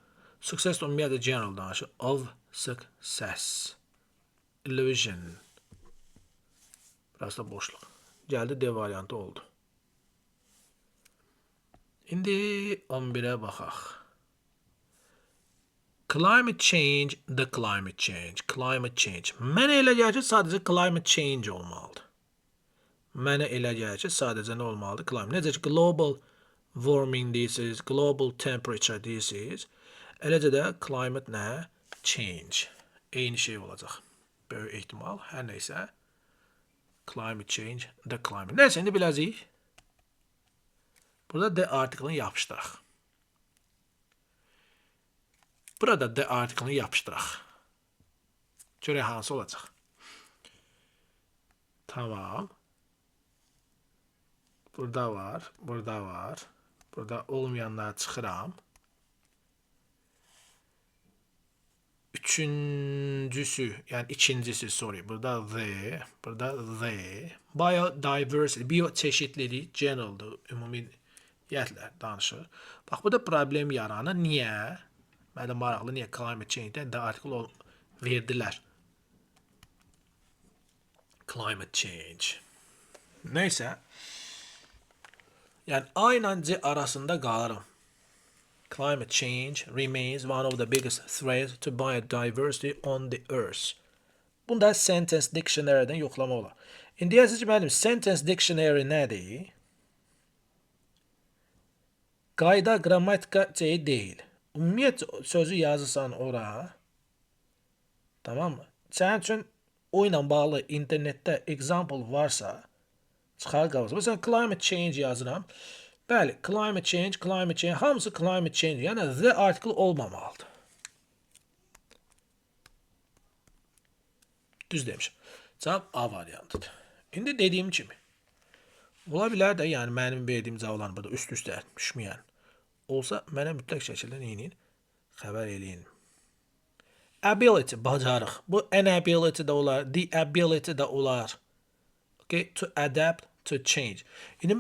Success ümumiyyətlə general danışır. Of success. Illusion. Biraz da boşluq. Gəldi D variantı oldu. İndi 11-ə baxaq. Climate change, the climate change, climate change. Mənə elə gəlir ki, sadəcə climate change olmalıdır. Mənə elə gəlir ki, sadəcə nə olmalıdır? Climate. Necə ki, global warming deyirsiniz, global temperature deyirsiniz. Eləcə də climate nə? Change. Eyni şey olacaq. Böyük ehtimal. Hər neysə. Climate change, the climate. Neysə, indi biləcəyik. Burada the artiklini yapışdıraq. Burada the artiklini yapışdıraq. Görək hansı olacaq. Tamam. Burada var, burada var. Burada olmayanlara çıxıram. Üçüncüsü, yəni ikincisi, sorry. Burada the, burada the. Biodiversity, biyoçeşitlilik generaldır, ümumiyyətlə danışır. Bax, burada problem yaranır. Niyə? Mənə maraqlı, niyə climate change-dən the article verdilər? Climate change. Neysə. Yəni A ilə C arasında qalıram. Climate change remains one of the biggest threats to biodiversity on the earth. Bunda sentence dictionary'dən yoxlama olar. İndi deyəsiniz ki, müəllim, sentence dictionary nədir? Qayda, qrammatika şeyi deyil. Ümumiyyətcə sözü yazırsan ora. Tamam mı? Sənin üçün o ilə bağlı internetdə example varsa, çıxar qabaqca. Məsələn, climate change yazıram. Bəli, climate change, climate change, hamısı climate change. Yəni the article olmamalıdır. Düz demişim. Cavab A variantıdır. İndi dediyim kimi, ola bilər də, yəni mənim verdiyim cavablar burada üst-üstə düşməyən olsa, mənə mütləq şəkildə nə eləyin? Xəbər eləyin. Ability, bacarıq. Bu inability də olar, the ability də olar. Okay, to adapt, to change. İndi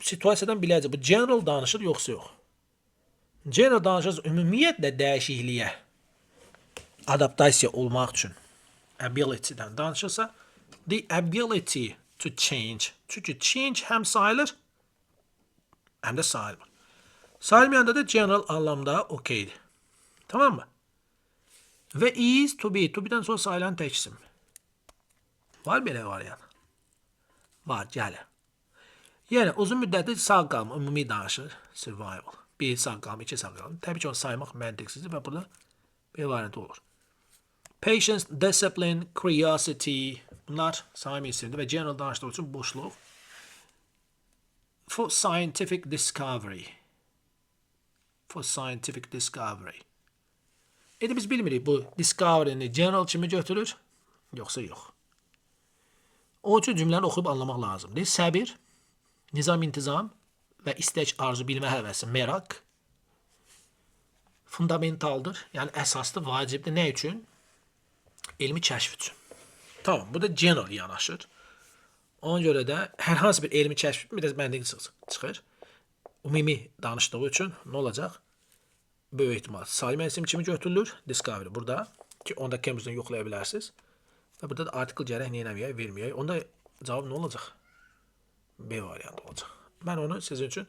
situasiyadan biləcək, bu general danışır, yoxsa yox? General danışır, ümumiyyətlə dəyişikliyə adaptasiya olmaq üçün ability-dən danışırsa, the ability to change. Çünki change həm sayılır, həm də sayılmır. Sayılmayanda da general anlamda okeydir. Tamam mı? Ve is to be. To be'den sonra sayılan tək isim. Var belə variant? Var, gəlir. Yəni, uzun müddətli sağ qalma, ümumi danışır. Survival. Bir sağ qalma, iki sağ qalma. Təbii ki, onu saymaq məntiqsizdir və burada bir variant olur. Patience, discipline, curiosity. Bunlar sayım isimdir və general danışdığı üçün boşluq. For scientific discovery. For scientific discovery. İndi biz bilmirik bu discovery-ni general kimi götürür, yoxsa yox. Onun üçün cümləni oxuyub anlamaq lazımdır. Səbir, nizam, intizam və istək, arzu, bilmə həvəsi, merak fundamentaldır. Yəni əsasdır, vacibdir. Nə üçün? Elmi kəşf üçün. Tamam, bu da general yanaşır. Ona görə də hər hansı bir elmi kəşf biraz məntiqli çıxır. Ümumi danışdığı üçün nə olacaq? Böyük ehtimal sayım isim kimi götürülür. Discovery burada ki, onu da Cambridge-dən yoxlaya bilərsiniz. Və burada da article gərək nə eləməyək, verməyək. Onda cavab nə olacaq? B variantı olacaq. Mən onu sizin üçün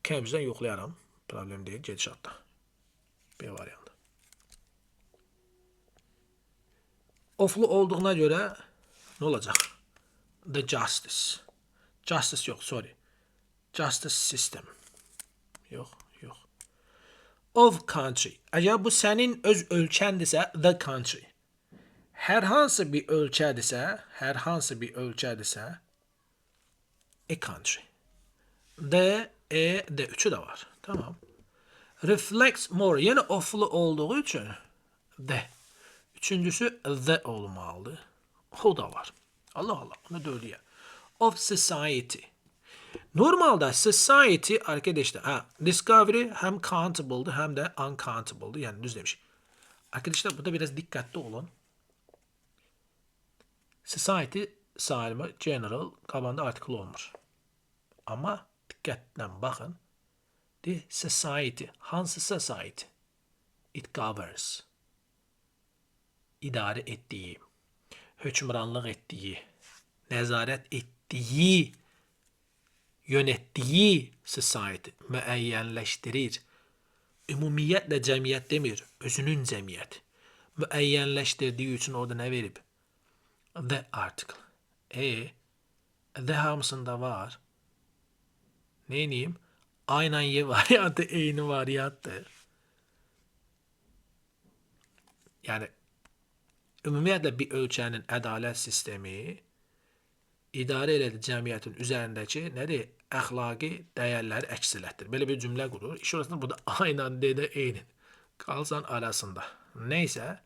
Cambridge-dən yoxlayaram. Problem deyil, gedişatda. B variantı. Oflu olduğuna görə nə olacaq? The justice. Justice yox, sorry. Justice system. Yox, yox. Of country. Əgər bu sənin öz ölkəndirsə, the country. Hər hansı bir ölkədirsə, hər hansı bir ölkədirsə, a country. The, e, D. Üçü də var. Tamam. Reflects more. Yəni oflu olduğu üçün the. Üçüncüsü the olmalıdır. O da var. Allah Allah. Onu dördüyə. Of society. Normalda society arkadaşlar, ha, discovery hem countable'dı hem de uncountable'dı. Yani düz demiş. Arkadaşlar burada biraz dikkatli olun. Society sayılma general qabağında article olmur. Ama diqqətlə baxın. The society. Hansı society? It governs. İdarə etdiyi, hökmranlıq etdiyi, nəzarət etdiyi, yönetdiyi society müəyyənləşdirir. Ümumiyyətlə cəmiyyət demir, özünün cəmiyyəti. Müəyyənləşdirdiyi üçün orada nə verib? The article. The hamısında var. Nə edeyim? A ilə Y variantı eyni variantdır. Yəni, ümumiyyətlə bir ölkənin ədalət sistemi İdarə elədi cəmiyyətin üzərindəki nədir? Əxlaqi dəyərləri əks elətdir. Belə bir cümlə qurur. İş orasında burada A ilə D-də eyni. Qalsan arasında. Neysə,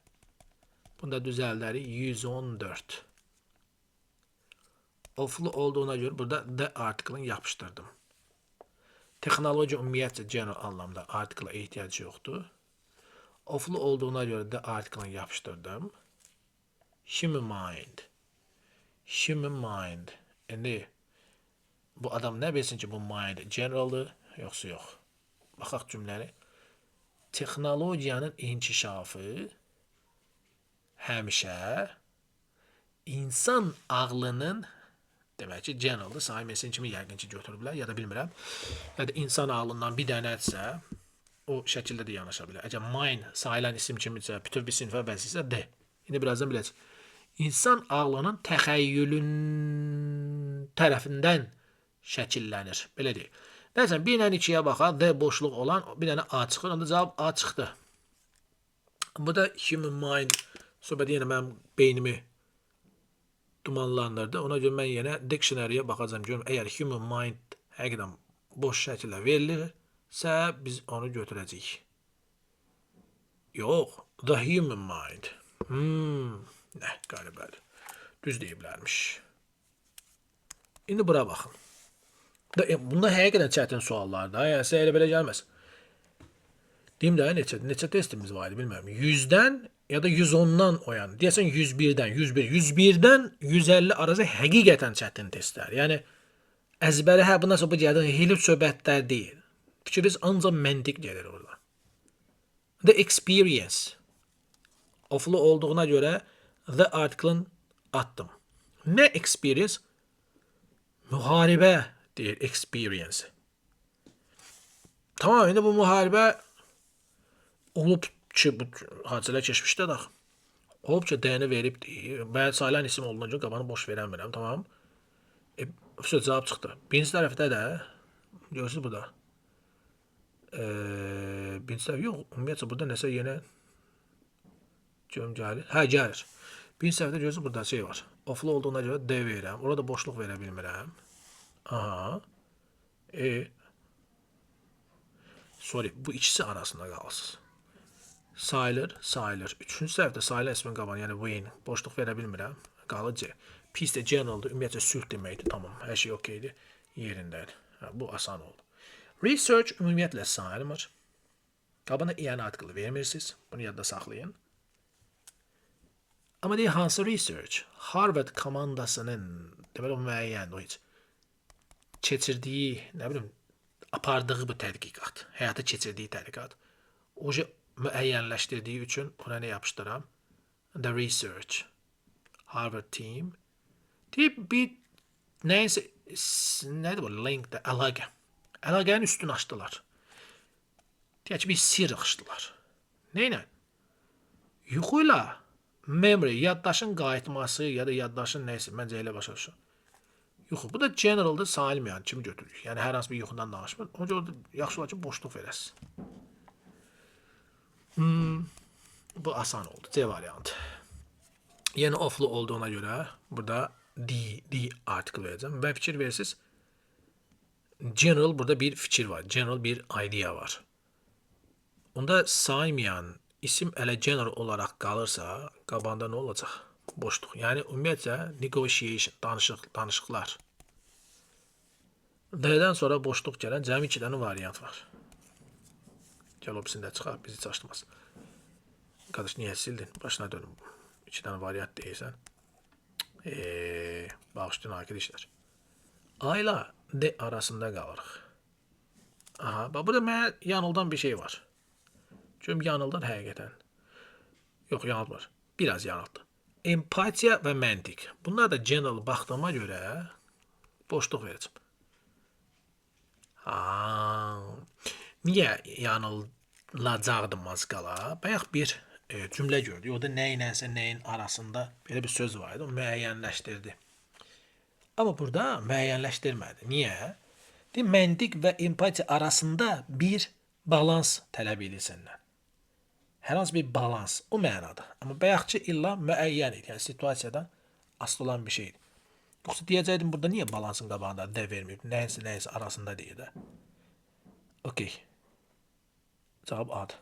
bunu da düzəldərik. 114. Oflu olduğuna görə burada the article-ını yapışdırdım. Texnologiya ümumiyyətcə general anlamda article ehtiyacı yoxdur. Oflu olduğuna görə the article-ını yapışdırdım. Human mind. Human mind. İndi bu adam nə bilsin ki, bu mind generaldır, yoxsa yox. Baxaq cümləni. Texnologiyanın inkişafı həmişə insan ağlının, demək ki, generaldır, Simon kimi yəqin ki götürüblər, ya da bilmirəm. Ya da insan ağlından bir dənədirsə, o şəkildə də yanaşa bilər. Əgər mind sayılan isim kimisə, bütöv bir sinfə bənzəyirsə, D. İndi birazdan biləcək. İnsan ağlının təxəyyülün tərəfindən şəkillənir. Belə deyək. Nəsə, bir ilə ikiyə baxaq, D boşluq olan bir dənə A çıxır. Onda cavab A çıxdı. Bu da human mind söhbəti yenə mənim beynimi dumanlandırdı. Ona görə mən yenə dictionary-yə baxacağam. Görüm, əgər human mind həqiqətən boş şəkildə verilirsə, biz onu götürəcəyik. Yox, the human mind. Nə qəribədir. Düz deyiblərmiş. İndi bura baxın. Bunda həqiqətən çətin suallardır. Yəni sizə elə belə gəlməz. Deyim də neçə testimiz var idi bilmirəm. 100-dən ya da 110-dan o yan. Deyəsən 101-dən, 101, 101-dən 150 arası həqiqətən çətin testlər. Yəni əzbəri, hə, bundan sonra bu gəldi, hilib söhbətlər deyil. Fikriniz ancaq məntiq gedir orada. The experience. Oflu olduğuna görə the article-ın atdım. Nə experience? Müharibə deyir experience. Tamam, indi bu müharibə olub ki, bu hadisələr keçmişdə də axı. Olub ki, D-ni veribdi. Bəzi sayılan isim olduğuna görə qabağını boş verəmirəm, tamam. Vəsə cavab çıxdı. Birinci tərəfdə də görürsünüz burada. Birinci tərəf yox, ümumiyyətcə burada nəsə yenə görüm gəlir. Hə, gəlir. Birinci tərəfdə görürsünüz burada şey var. Oflu olduğuna görə D verirəm. Orada boşluq verə bilmirəm. Aha. Sorry, bu ikisi arasında qalsın. Sayılır, sayılır. Üçüncü tərəfdə sayılan ismin qabağına, yəni Wayne, boşluq verə bilmirəm. Qalır C. Peace də generaldır, ümumiyyətcə sülh deməkdir. Tamam, hər şey okeydir, yerindədir. Hə, bu asan oldu. Research ümumiyyətlə sayılmır. Qabağına an article vermirsiniz. Bunu yadda saxlayın. Amma deyir hansı research? Harvard komandasının, deməli o müəyyəndir o heç. Keçirdiyi, nə bilim, apardığı bu tədqiqat, həyata keçirdiyi tədqiqat. O müəyyənləşdirdiyi üçün ora nə yapışdıram? The research. Harvard team. Deyib bir nəyinsə, nədir bu? Link də, əlaqə. Əlaqənin üstünü açdılar. Deyək ki, bir sirr açdılar. Nə ilə? Yuxu ilə memory, yaddaşın qayıtması ya da yaddaşın nəysə, məncə elə başa düşürəm. Yuxu. Bu da generalda sayılmayan kimi götürürük. Yəni hər hansı bir yuxudan danışmır. Ona görə orada yaxşı olar ki, boşluq verəsiniz. Bu asan oldu. C variantı. Yəni oflu olduğuna görə burada the article verəcəm. Və fikir verirsiniz. General burada bir fikir var. General bir idea var. Onda saymayan isim elə general olaraq qalırsa, qabağında nə olacaq? Boşluq. Yəni ümumiyyətcə negotiation, danışıqlar. D-dən sonra boşluq gələn cəmi 2 dənə variant var. Gəl o birisində çıxar, bizi çaşdırmaz. Qardaş, niyə sildin? Başına dönüm. 2 dənə variant deyirsən. Bağışlayın arkadaşlar. A ilə D arasında qalırıq. Aha, bax burada mənə yanıldan bir şey var. Çünki yanıldan həqiqətən. Yox, yanılmır. Biraz yanıldı. Empatiya və məntiq. Bunlar da general baxdığıma görə boşluq verəcəm. Ha, niyə yanılacaqdım az qala? Bayaq bir cümlə gördük. O da nə ilənsə nəyin arasında belə bir söz var idi. O müəyyənləşdirdi. Amma burada müəyyənləşdirmədi. Niyə? Deyir, məntiq və empatiya arasında bir balans tələb edir səndən. Hər hansı bir balans o mənada. Amma bayaqçı illa müəyyən idi. Yəni situasiyadan asılı olan bir şeydir. Yoxsa deyəcəkdim burada niyə balansın qabağında D verməyib? Nəyinsə nəyinsə arasında deyir də. Okey. Cavab A-dır.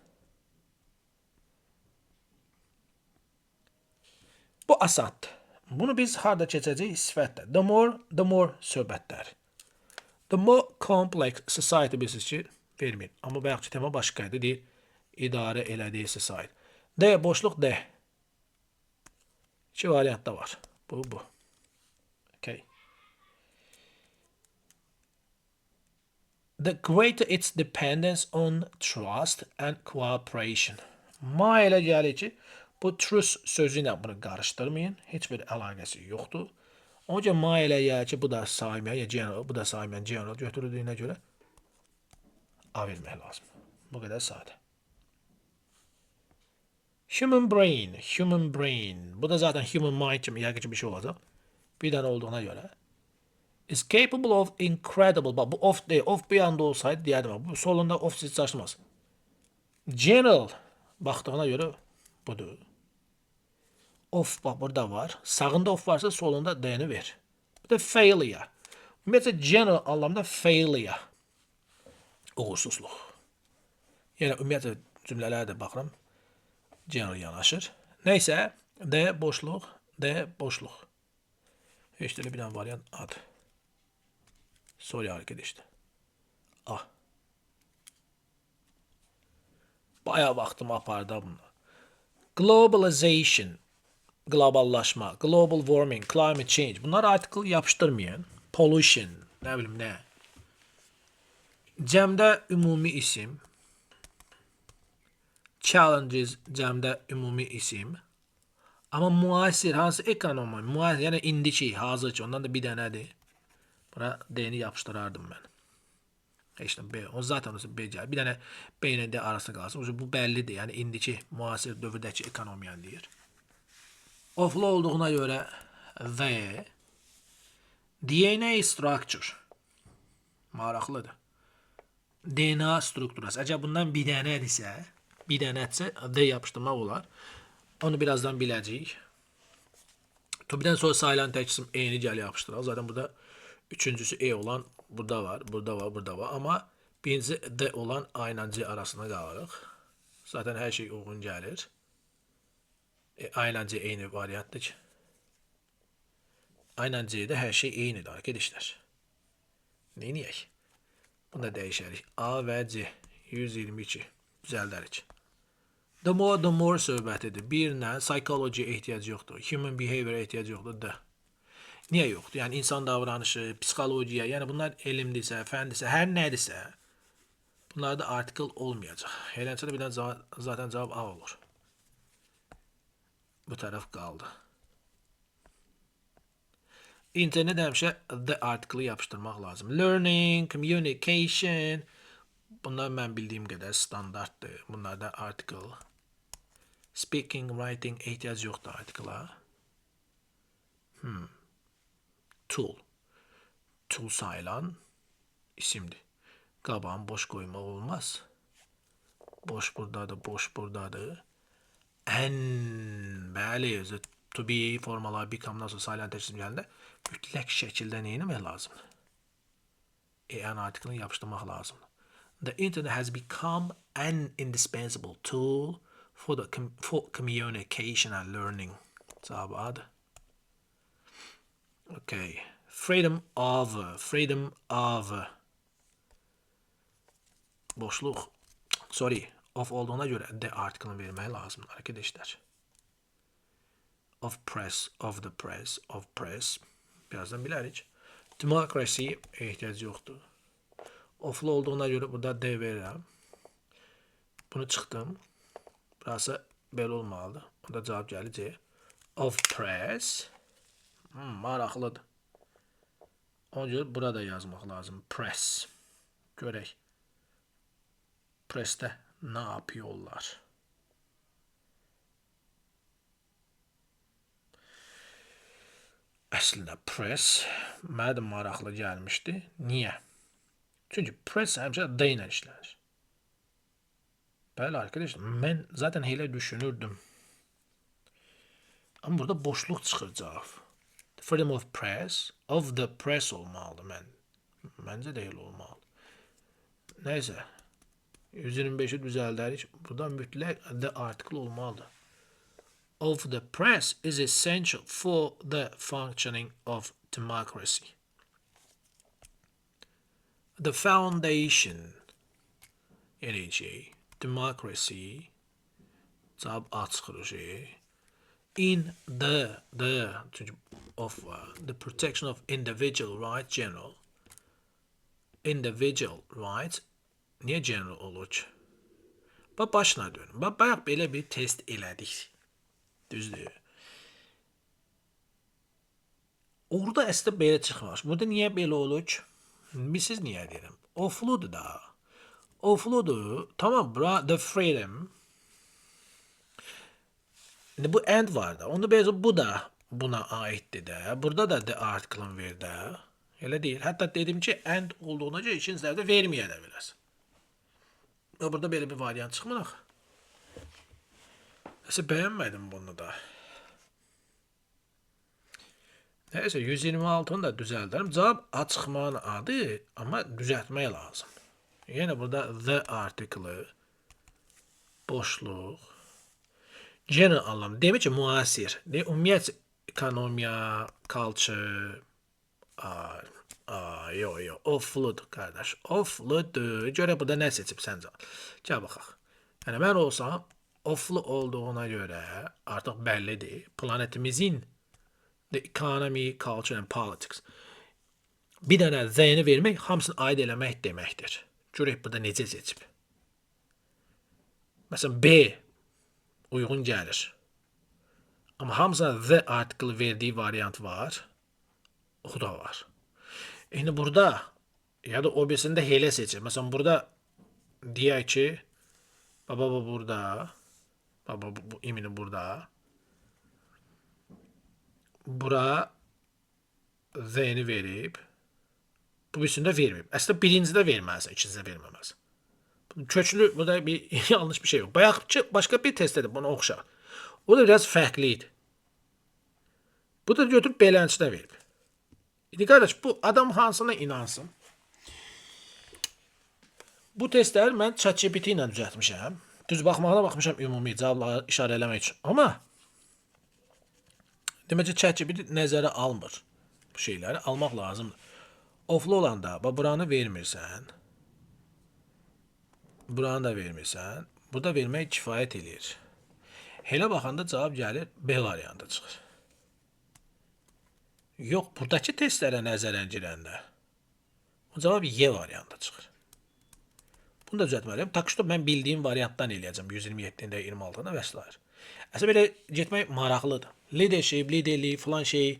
Bu asandır. Bunu biz harda keçəcəyik? Sifətdə. The more, the more söhbətlər. The more complex society bilirsiniz ki, verməyin. Amma bayaqki tema başqa idi. Deyir, idarə elədiyi society. D, boşluq D. İki variant da var. Bu, bu. Okay. The greater its dependence on trust and cooperation. Ma elə gəlir ki, bu trust sözü ilə bunu qarışdırmayın. Heç bir əlaqəsi yoxdur. Ona görə ma elə gəlir ki, bu da saymayan, ya general, bu da saymayan general götürüldüyünə görə A vermək lazım. Bu qədər sadə. Human brain, human brain. Bu da zaten human mind kimi yəqin ki bir şey olacaq. Bir dənə olduğuna görə. Is capable of incredible. Bax, bu of deyil. Of bir yanda olsaydı deyərdim. Bu solunda of sizi çaşmaz. General baxdığına görə budur. Of bax burada var. Sağında of varsa solunda D-ni ver. Bu da failure. Ümumiyyətcə general anlamda failure. Uğursuzluq. Yəni ümumiyyətcə cümlələrə də baxıram. General yanaşır. Neysə, D boşluq, D boşluq. Heç də elə bir dənə variant A-dır. Sorry arkadaşlar. A. Bayağı vaxtımı apardı bunlar. Globalization, globallaşma, global warming, climate change. Bunlar article yapıştırmayın. Pollution, nə bilim nə. Cəmdə ümumi isim. Challenges cəmdə ümumi isim. Amma müasir hansı ekonomi? Müasir, yəni indiki, hazırki, ondan da bir dənədir. Buna D-ni yapışdırardım mən. Heç nə B. O zaten olsa B gəlir. Bir dənə B ilə D arasında qalsın. Bu bəllidir. Yəni indiki müasir dövrdəki ekonomiyanı deyir. Oflu olduğuna görə V. DNA structure. Maraqlıdır. DNA strukturası. Əgər bundan bir dənədirsə, bir dənədirsə D yapışdırmaq olar. Onu birazdan biləcəyik. To be-dən sonra sayılan tək isim E-ni gəl yapışdıraq. Zaten burada üçüncüsü E olan burada var, burada var, burada var. Amma birincisi D olan A ilə C arasında qalırıq. Zaten hər şey uyğun gəlir. A ilə C eyni variantdır ki. A ilə C-də hər şey eynidir arkadaşlar. Neyniyək? Bunu da dəyişərik. A və C 122 düzəldərik. The more, the more söhbətidir. Bir nə? Psychology ehtiyacı yoxdur. Human behavior ehtiyacı yoxdur. D. Niyə yoxdur? Yəni insan davranışı, psixologiya, yəni bunlar elmdirsə, fəndirsə, hər nədirsə, bunlarda article olmayacaq. Eləncə də bir dənə zaten cavab A olur. Bu tərəf qaldı. İnternet həmişə the article yapışdırmaq lazım. Learning, communication, bunlar mən bildiyim qədər standartdır. Bunlarda article. Speaking, writing ehtiyac yoxdur article'a. Tool. Tool sayılan isimdir. Qabağını boş qoymaq olmaz. Boş buradadır, boş buradadır. En, bəli, özü to be formalar, become'dan sonra sayılan tək isim gələndə mütləq şəkildə nə etmək lazımdır? En artiklini yapışdırmaq lazımdır. The internet has become an indispensable tool for communication and learning. Cavabı A'dır. Okay. Freedom of, freedom of. Boşluq. Sorry. Of olduğuna görə the artiklini vermək lazımdır arkadaşlar. Of press, of the press, of press. Birazdan bilərik. Democracy ehtiyac yoxdur. Oflu olduğuna görə burada D verirəm. Bunu çıxdım. Burası belə olmalıdır. Onda cavab gəlir C. Of press. Maraqlıdır. Ona görə burada yazmaq lazım. Press. Görək. Pressdə nə yapıyorlar? Əslində press mənə də maraqlı gəlmişdi. Niyə? Çünki press həmişə D ilə işlənir. Bəli arkadaşlar, mən zaten elə düşünürdüm. Amma burada boşluq çıxır cavab. Freedom of press, of the press olmalıdır mən. Məncə də elə olmalıdır. Nəysə, 125-i düzəldərik. Burada mütləq the article olmalıdır. Of the press is essential for the functioning of democracy. The foundation, yəni şey, democracy, cavab A çıxır. In the çünki of var, the protection of individual rights general. Individual rights niyə general olur ki? Bax başına dönün. Bax bayaq belə bir test elədik. Düzdür? Orada əslində belə çıxmır. Burada niyə belə olur ki? Siz niyə deyirəm? Ofludur da. Ofludur. Tamam, bura the freedom. İndi bu and var da. Onu belə bu da buna aiddir də. Burada da the article-ın ver də. Elə deyil. Hətta dedim ki, and olduğuna görə ikinci dəfə verməyə də bilərsən. Ya burada belə bir variant çıxmır axı. Nəsə bəyənmədim bunu da. Nəysə 126-nı da düzəldərəm. Cavab A çıxmağın adı, amma düzəltmək lazım. Yenə burada the article, boşluq, general anlam. Demək ki, müasir. Ümumiyyətcə ekonomiya, culture, yox, yox, ofludur qardaş. Ofludur. Görə burada nə seçib səncə? Gəl baxaq. Yəni mən olsam oflu olduğuna görə artıq bəllidir. Planetimizin the economy, culture and politics. Bir dənə the-ni vermək hamısını aid eləmək deməkdir. Görək burada necə seçib. Məsələn B uyğun gəlir. Amma hamısına the article verdiyi variant var. O da var. İndi burada ya da o birisində elə seçir. Məsələn burada deyək ki, baba bu burada, baba bu imini burada. Bura the-ni verib. Bu birisində verməyib. Əslində birincidə verməlisən, ikincidə verməməlisən. Köklü burada bir yanlış bir şey yok. Bayaqçı başqa bir testdə də buna oxşar. O da biraz fərqli idi. Bu da götürüb beləncə verib. İndi qardaş bu adam hansına inansın? Bu testləri mən ChatGPT ilə düzəltmişəm. Düz baxmağına baxmışam ümumi cavabları işarə eləmək üçün. Amma demək ki, ChatGPT nəzərə almır bu şeyləri. Almaq lazımdır. Oflu olanda bax buranı vermirsən. Buranı da vermirsən. Burada vermək kifayət eləyir. Elə baxanda cavab gəlir B variantı çıxır. Yox, buradakı testlərə nəzərən girəndə o cavab Y variantı çıxır. Bunu da düzəltməliyəm. Tak ki, mən bildiyim variantdan eləyəcəm 127-də, 26-da və s. Əslində belə getmək maraqlıdır. Leadership, liderlik, filan şey,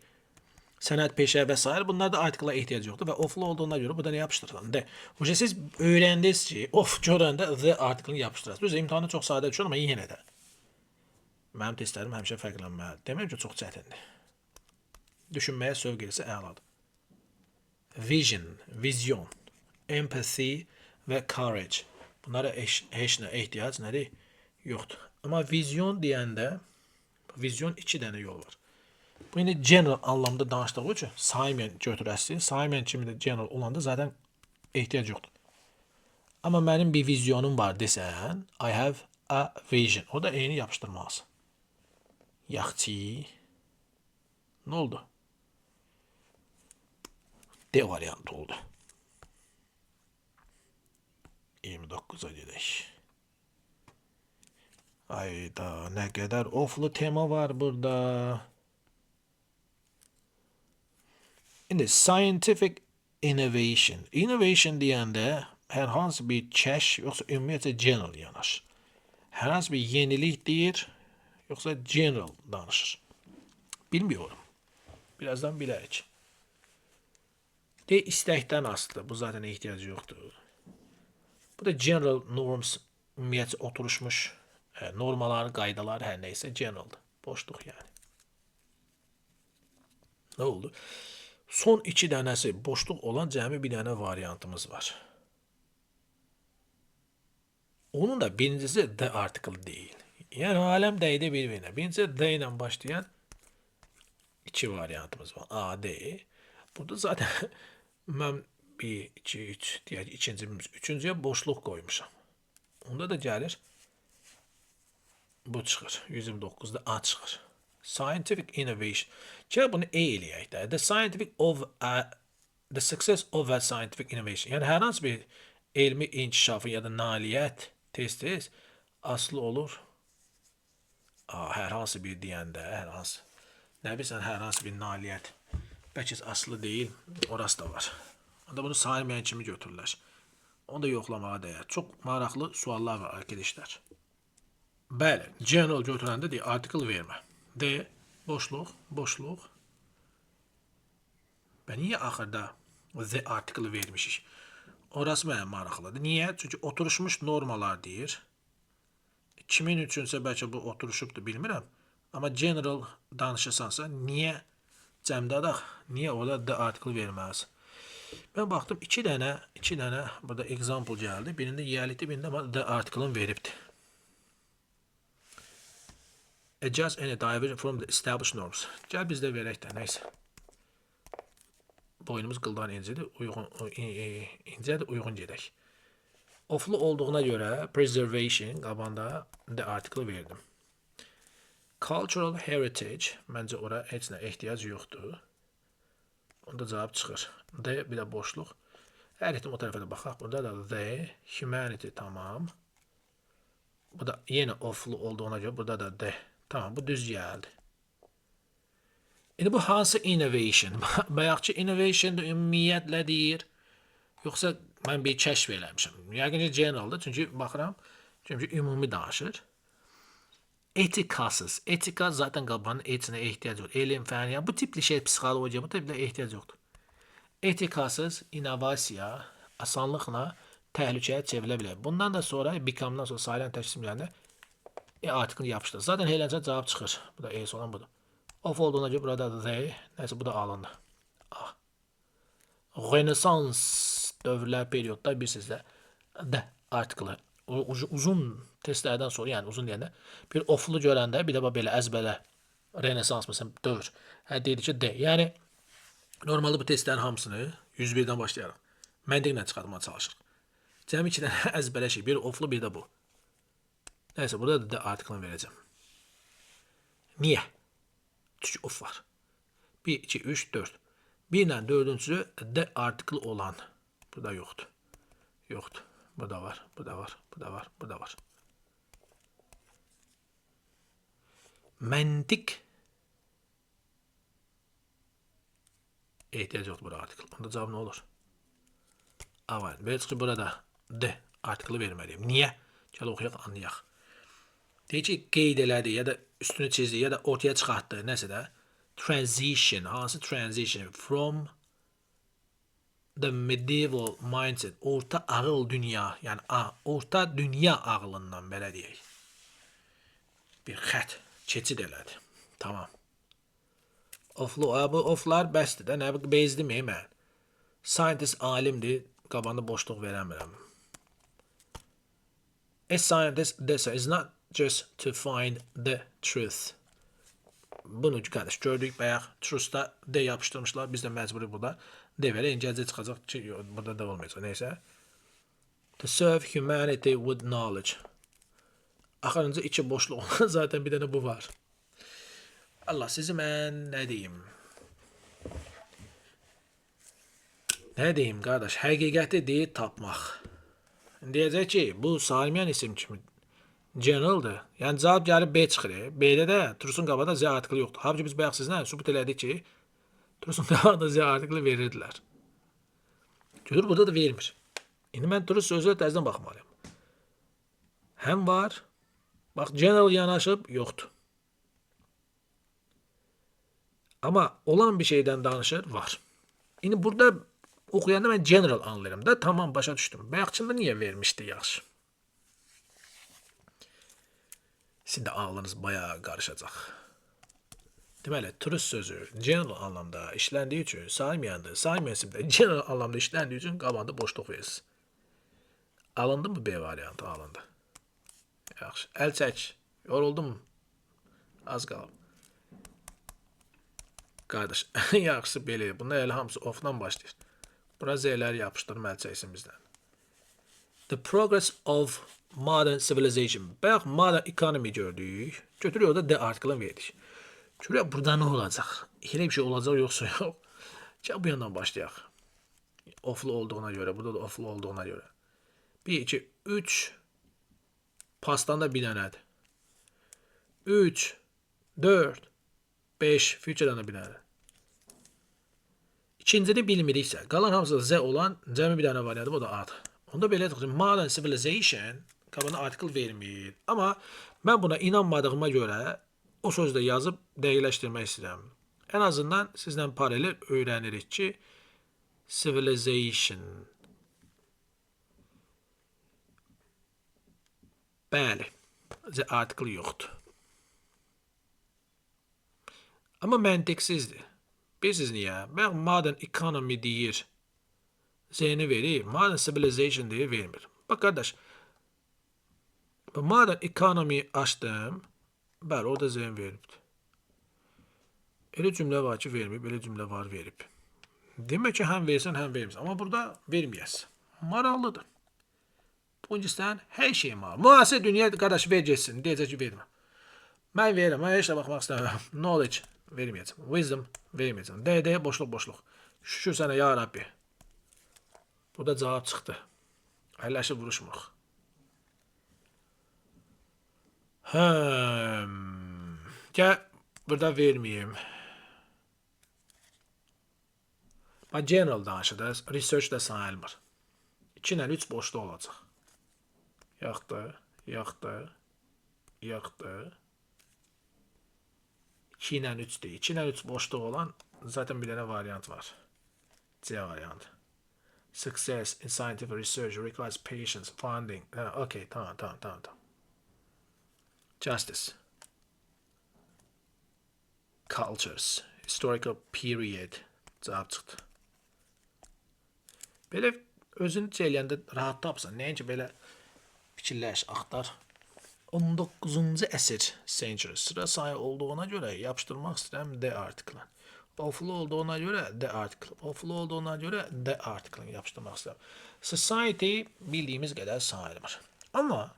sənət, peşə və s. Bunlarda article-a ehtiyac yoxdur və oflu olduğuna görə burada nə yapışdırırsan? De. Uje siz öyrəndiniz ki, of görəndə the article-ını yapışdırırsınız. Düzdür, imtahanı çox sadə düşür, amma yenə də mənim testlərim həmişə fərqlənməlidir. Demək ki, çox çətindir. Düşünməyə sövq etsə əladır. Vision, vizyon, empathy və courage. Bunlara heç nə ehtiyac nədir? Yoxdur. Amma vizyon deyəndə vizyon iki dənə yol var. Bu indi general anlamda danışdığı üçün saymayan götürəsiniz. Saymayan kimi də general olanda zaten ehtiyac yoxdur. Amma mənim bir vizyonum var desən, I have a vision. O da eyni yapışdırmalısan. Yaxçı. Nə oldu? D variantı oldu. 29-a gedək. Ayda nə qədər oflu tema var burada. İndi scientific innovation. Innovation deyəndə hər hansı bir kəşf yoxsa ümumiyyətcə general yanaşır. Hər hansı bir yenilik deyir, yoxsa general danışır. Bilmiyorum. Birazdan bilərik. De istəkdən asılı. Bu zaten ehtiyacı yoxdur. Bu da general norms ümumiyyətcə oturuşmuş normalar, qaydalar, hər neysə generaldır. Boşluq yəni. Nə oldu? Son iki dənəsi boşluq olan cəmi bir dənə variantımız var. Onun da birincisi the article deyil. Yəni aləm dəydi bir-birinə. Birincisi the ilə başlayan, İki variantımız var. A, D. Burada zaten mən 1, 2, 3, deyək ikinci, üçüncüyə boşluq qoymuşam. Onda da gəlir bu çıxır. 129-da A çıxır. Scientific innovation. Gəl bunu E eləyək də. The success of a scientific innovation. Yəni hər hansı bir elmi inkişafı ya da nailiyyət tez-tez asılı olur. A, hər hansı bir deyəndə, hər hansı. Nə bilirsən, hər hansı bir nailiyyət bəlkə asılı deyil, orası da var. Onda bunu saymayan kimi götürürlər. Onu da yoxlamağa dəyər. Çox maraqlı suallar var arkadaşlar. Bəli, general götürəndə the article vermə. D, boşluq, boşluq. Və niyə axırda the article vermişik? Orası mənə maraqlıdır. Niyə? Çünki oturuşmuş normalar deyir. Kimin üçünsə bəlkə bu oturuşubdur, bilmirəm. Amma general danışırsansa, niyə cəmdədaq, niyə orada the article verməlisən? Mən baxdım iki dənə burada example gəldi. Birində yiyəlikdir, birində amma the article-ın veribdi. Adjust any diversion from the established norms. Gəl biz də verək də, nəysə. Boynumuz qıldan incədir, uyğun incədir, uyğun gedək. Oflu olduğuna görə preservation qabağında the article verdim. Cultural heritage, məncə ora heç nə ehtiyac yoxdur. Onda cavab çıxır. D, bir də boşluq. Hər ehtimal o tərəfə də baxaq. Burada da the humanity, tamam. Bu da yenə oflu olduğuna görə burada da D. Tamam, bu düz gəldi. İndi bu hansı innovation? Bayaqçı innovation ümumiyyətlə deyir. Yoxsa mən bir kəşf eləmişəm. Yəqin ki generaldır. Çünki baxıram, çünki ümumi danışır. Etikasız. Etika zaten qabağının heç nə ehtiyac yoxdur. Elm, fən, yəni bu tipli şey, psixologiya, bu tiplə ehtiyac yoxdur. Etikasız innovasiya asanlıqla təhlükəyə çevrilə bilər. Bundan da sonra become-dan sonra sayılan təqsimlərində E artiklini yapışdır. Zaten eləncə cavab çıxır. Bu da E olan budur. Of olduğuna görə burada da the, nəysə bu da alındı. Ah. Rönesans dövrlər periodda bilirsiniz də the artiklı uzun testlərdən sonra, yəni uzun deyəndə bir oflu görəndə bir də bax belə əzbələ Rönesans məsələn dövr. Hə deyir ki D. Yəni normalda bu testlərin hamısını 101-dən başlayaraq məntiqlə çıxartmağa çalışırıq. Cəmi iki dənə əzbələ şey, bir oflu, bir də bu. Nəysə, burada da D artiklını verəcəm. Niyə? Çünki of var. 1, 2, 3, 4. 1 ilə dördüncüsü D artiklı olan. Burada yoxdur. Yoxdur. Burada var, burada var, burada var, burada var. Məntiq ehtiyac yoxdur bura artikl. Onda cavab nə olur? A var. Belə çıxır burada D artiklı verməliyim. Niyə? Gəl oxuyaq, anlayaq. Deyir ki, qeyd elədi, ya da üstünü çizdi, ya da ortaya çıxartdı, nəsə də. Transition, hansı transition? From the medieval mindset, orta ağıl dünya, yəni orta dünya ağlından belə deyək. Bir xət keçid elədi. Tamam. Oflu, bu oflar bəsdir də, nə bezdim mən. Scientist alimdir, qabağında boşluq verəmirəm. A scientist desə is not just to find the truth. Bunu qardaş gördük bayaq truth'da D yapışdırmışlar. Biz də məcburi burada D verək. İncəcə çıxacaq ki, burada da olmayacaq. Neysə. To serve humanity with knowledge. Axırıncı iki boşluq olan zaten bir dənə bu var. Allah sizi mən nə deyim? Nə deyim qardaş? Həqiqəti deyir tapmaq. Deyəcək ki, bu sayılmayan isim kimi generaldır. Yəni cavab gəlib B çıxır. B-də də Trusun qabağında Z artikli yoxdur. Halbuki biz bayaq sizlə sübut elədik ki, Trusun qabağında Z artikli verirdilər. Görür, burada da vermir. İndi mən Trus sözü təzədən baxmalıyam. Həm var, bax general yanaşıb yoxdur. Amma olan bir şeydən danışır, var. İndi burada oxuyanda mən general anlayıram da, tamam başa düşdüm. Bayaqçında niyə vermişdi yaxşı? Sizin də ağlınız bayağı qarışacaq. Deməli, truth sözü general anlamda işləndiyi üçün saymayandır. Saymayan isimdə general anlamda işləndiyi üçün qabağında boşluq verirsiniz. Alındı mı B variantı? Alındı. Yaxşı. Əl çək. Yoruldum. Az qalıb. Qardaş, ən yaxşısı belə. Bunlar elə hamısı of-dan başlayır. Bura Z-lər yapışdırma, əl çəksin bizdən. The progress of modern civilization. Bayaq modern economy gördük. Götürük orada the article-ını verdik. Görək burada nə olacaq? Elə bir şey olacaq yoxsa yox? Gəl bu yandan başlayaq. Oflu olduğuna görə, burada da oflu olduğuna görə. 1, 2, 3. Pastan da bir dənədir. 3, 4, 5. Future-dan da bir dənədir. İkincini bilmiriksə, qalan hamısı Z olan cəmi bir dənə variantı, o da A-dır. Onda belə çıxır. Modern civilization qabağına article vermir. Amma mən buna inanmadığıma görə o sözü də yazıb dəqiqləşdirmək istəyirəm. Ən azından sizlə paralel öyrənirik ki, civilization. Bəli, the article yoxdur. Amma məntiqsizdir. Bilirsiniz niyə? Bayaq modern economy deyir, Z-ni verir, modern civilization deyir, vermir. Bax qardaş, modern economy açdım, bəli, orada Z-ni veribdir. Elə cümlə var ki, vermir, elə cümlə var, verib. Demək ki, həm versin, həm vermirsin. Amma burada verməyəz. Maraqlıdır. Bu istəyən hər şey maraqlı. Müasir dünya qardaş ver getsin, deyəcək ki, vermə. Mən verirəm, mən heç də baxmaq istəmirəm. Knowledge verməyəcəm. Wisdom verməyəcəm. D, D, boşluq, boşluq. Şükür sənə, ya Rabbi. Burada cavab çıxdı. Əlləşib vuruşmuruq. Gəl, burada verməyim. Bax, general danışır da, research də sayılmır. 2 ilə 3 boşluq olacaq. Yoxdur, yoxdur, yoxdur. 2 ilə 3-dür. 2 ilə 3 boşluq olan zaten bir dənə variant var. C variantı. Success in scientific research requires patience, funding. Ha, okay, tamam. Justice. Cultures. Historical period. Cavab çıxdı. Belə özünü eləyəndə rahat tapsan. Nəinki belə fikirləş, axtar. 19-cu əsr century sıra sayı olduğuna görə yapışdırmaq istəyirəm D article. Oflu olduğuna görə D article. Oflu olduğuna görə D article yapışdırmaq istəyirəm. Society bildiyimiz qədər sayılmır. Amma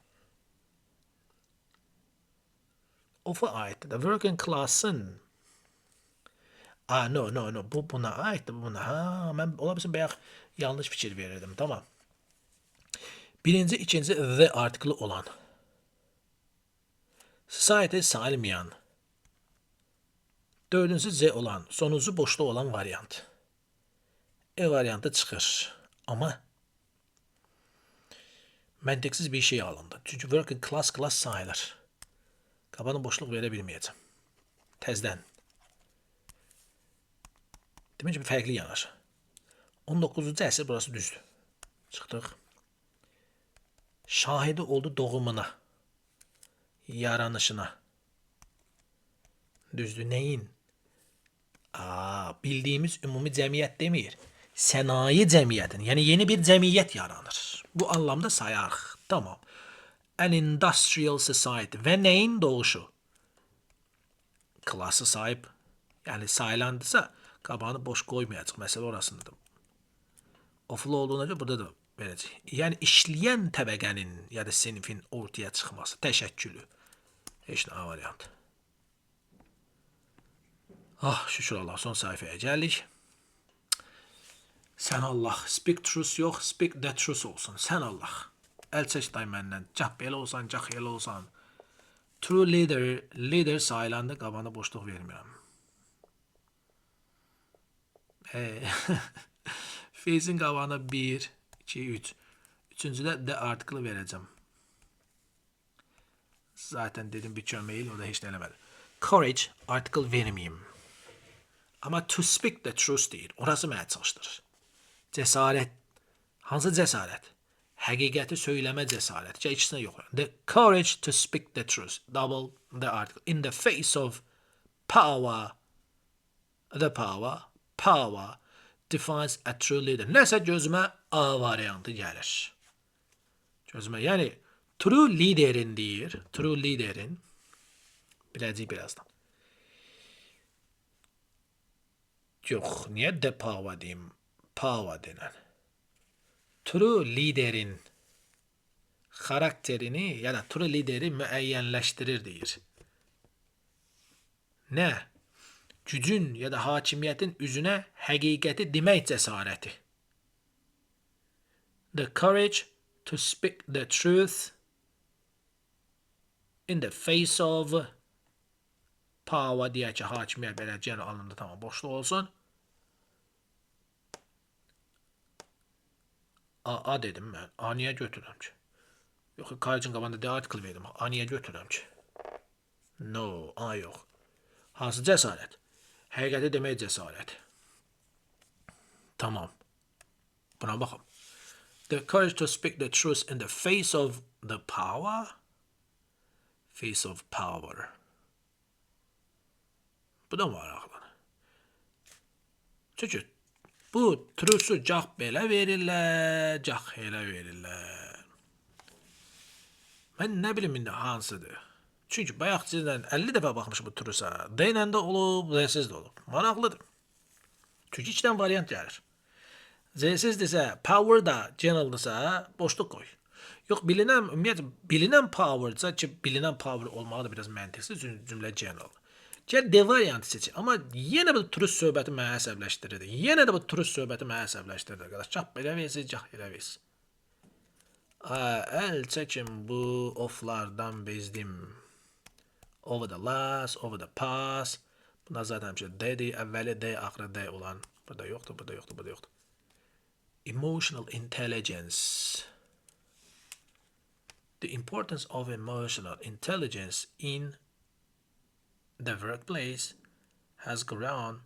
ofa aiddir də. Working class-ın no. Bu buna aiddir, bu buna. Ha, mən ola bilsin bayaq yanlış fikir verirdim. Tamam. Birinci, ikinci the artiklı olan. Society sayılmayan. Dördüncü C olan, sonuncu boşluq olan variant. E variantı çıxır. Amma məntiqsiz bir şey alındı. Çünki working class sayılır. Qabağına boşluq verə bilməyəcəm. Təzdən. Demək ki, bir fərqli yanaşı. 19-cu əsr burası düzdür. Çıxdıq. Şahidi oldu doğumuna, yaranışına. Düzdür, nəyin? Bildiyimiz ümumi cəmiyyət demir. Sənaye cəmiyyətin, yəni yeni bir cəmiyyət yaranır. Bu anlamda sayarıq. Tamam. An industrial society və nəyin doğuşu? Klası sahib, yəni sayılandısa qabağını boş qoymayacaq. Məsələ orasındadır. Oflu olduğuna görə burada da verəcək. Yəni işləyən təbəqənin ya da sinifin ortaya çıxması, təşəkkülü. Heç nə A variantı. Ah, şükür Allah, son səhifəyə gəldik. Sən Allah, speak truth yox, speak the truth olsun. Sən Allah. Əl çək day məndən. Cah belə olsan, cah elə olsan. True leader, leader sayılanda qabağına boşluq vermirəm. Face'in qabağına 1, 2, 3. Üçüncüdə the article verəcəm. Zaten dedim bir köməkli, o da heç nə eləmədi. Courage article verməyim. Amma to speak the truth deyir. Orası mənə çalışdırır. Cəsarət. Hansı cəsarət? Həqiqəti söyləmə cəsarəti. Cə ikisinə yox. The courage to speak the truth. Double the article. In the face of power, the power defines a true leader. Nəsə gözümə A variantı gəlir. Gözümə, yəni true leaderin deyir. True leaderin. Biləcəyik birazdan. Yox, niyə the power deyim? Power denən. True liderin xarakterini ya da true lideri müəyyənləşdirir deyir. Nə? Gücün ya da hakimiyyətin üzünə həqiqəti demək cəsarəti. The courage to speak the truth in the face of power deyək ki, hakimiyyət belə general anlamda tamam boşluq olsun. A, A dedim mən. A niyə götürürəm ki? Yox, courage'ın qabağında the article verdim. A niyə götürürəm ki? No, A yox. Hansı cəsarət? Həqiqəti demək cəsarət. Tamam. Buna baxım. The courage to speak the truth in the face of the power. Face of power. Bu da maraqlıdır. Çünki bu truth'u gah belə verirlər, gah elə verirlər. Mən nə bilim indi hansıdır. Çünki bayaq sizlə 50 dəfə baxmışım bu truth'a. D ilə də olub, D-siz də olub. Maraqlıdır. Çünki iki dənə variant gəlir. Z-sizdirsə, power da general'dırsa, boşluq qoy. Yox, bilinən, ümumiyyətlə bilinən power'dırsa ki, bilinən power olmağı da biraz məntiqsiz, çünki cümlə general. Gəl D variantı seç. Amma yenə bu truth söhbəti mənə əsəbləşdirirdi. Yenə də bu truth söhbəti mənə əsəbləşdirirdi qardaş. Gah belə versin, gah elə versin. Əl çəkin bu oflardan bezdim. Over the last, over the past. Bunlar zaten həmişə D-dir. Əvvəli D, axırı D olan. Burada yoxdur, burada yoxdur, burada yoxdur. Emotional intelligence. The importance of emotional intelligence in the workplace has grown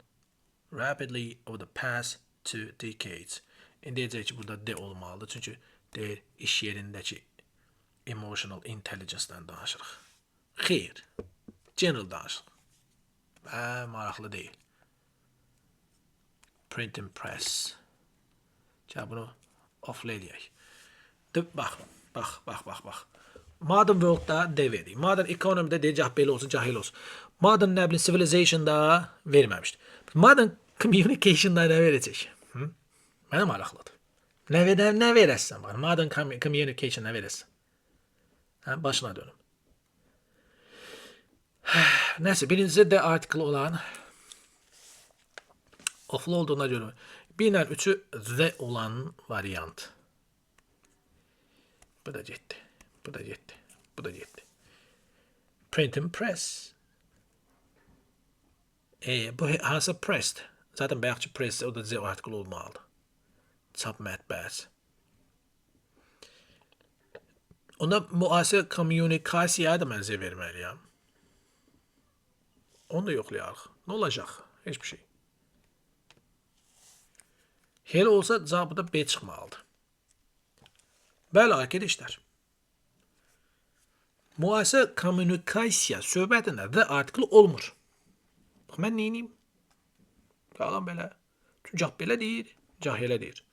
rapidly over the past 2 decades. İndi deyəcək ki, burada D olmalıdır. Çünki deyir, iş yerindəki emotional intelligence-dan danışırıq. Xeyr, general danışırıq. Hə, maraqlı deyil. Printing press. Gəl bunu offlay eləyək. Bax, bax, bax, bax, bax. Modern World-da D verdik. Modern Economy-də deyir, gah belə olsun, gah elə olsun. Modern nə bilim Civilization-da verməmişdi. Modern Communication-da nə verəcək? Hı? Mənə maraqlıdır. Nə verə, nə verəsən bana? Modern Communication nə verəsən? Hə, başına dönüm. Nəsə, birincisi the article olan oflu olduğuna görə 1 ilə 3-ü the olan variant. Bu da getdi. Bu da getdi. Bu da getdi. Printing press. Bu hansı pressed? Zaten bayaqki press o da the article olmalıdır. Çap mətbəəsi. Onda müasir kommunikasiyaya da mən Z verməliyəm. Onu da yoxlayarıq. Nə olacaq? Heç bir şey. Elə olsa cavabı da B çıxmalıdır. Bəli, arkadaşlar. Müasir kommunikasiya söhbətində the article olmur. Bax, mən neyniyim? Qalan belə. Çünki gah belə deyir, gah elə deyir.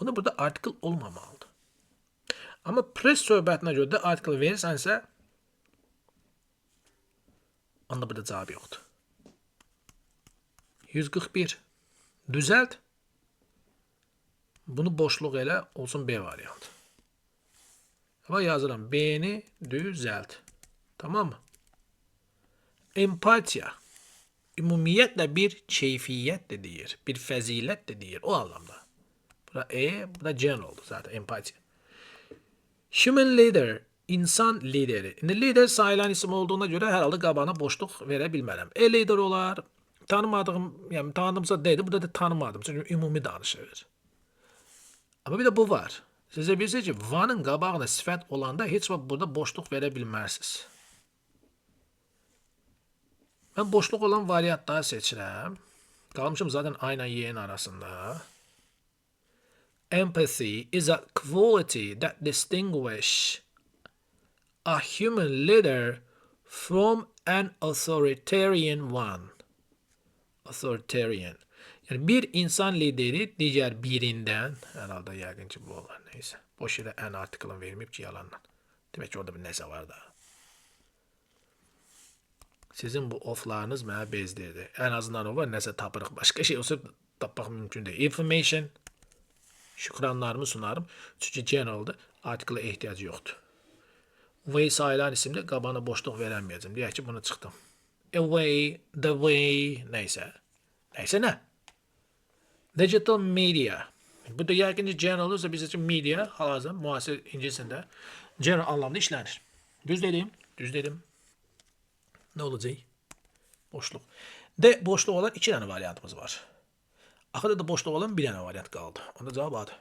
Onda burada article olmamalıdır. Amma press söhbətinə görə the article verirsənsə, onda burada cavab yoxdur. 141. Düzəlt. Bunu boşluq elə olsun B variantı. Amma yazıram B-ni düzəlt. Tamam mı? Empatiya ümumiyyətlə bir keyfiyyət də deyir, bir fəzilət də deyir o anlamda. Bura E, bu da generaldır zaten empatiya. Human leader, insan lideri. İndi lider sayılan isim olduğuna görə hər halda qabağına boşluq verə bilmərəm. E lider olar, tanımadığım, yəni tanıdımsa D-dir, burada da tanımadım. Çünki ümumi danışır. Amma bir də bu var. Sizə bilirsiniz ki, one'ın qabağına sifət olanda heç vaxt burada boşluq verə bilməzsiniz. Mən boşluq olan variantları seçirəm. Qalmışım zaten A ilə Y-nin arasında. Empathy is a quality that distinguish a human leader from an authoritarian one. Authoritarian. Yəni bir insan lideri digər birindən, hər halda yəqin ki bu olar, neysə. Boş yerə an article verməyib ki, yalandan. Demək ki, orada bir nəsə var da. Sizin bu oflarınız mənə bezdirdi. Ən azından o var, nəsə tapırıq. Başqa şey olsa tapmaq mümkün deyil. Information, şükranlarımı sunarım. Çünki generaldır, artikla ehtiyacı yoxdur. Way sayılan isimdə qabağına boşluq verəməyəcəm. Deyək ki, bunu çıxdım. Away, the way, nəysə. Nəysə nə? Digital media. Bu da yəqin ki general olursa biz üçün media hal-hazırda müasir ingiliscəndə general anlamda işlənir. Düz dedim, düz dedim. Nə olacaq? Boşluq. D boşluq olan iki dənə variantımız var. Axırda da boşluq olan bir dənə variant qaldı. Onda cavab A'dır.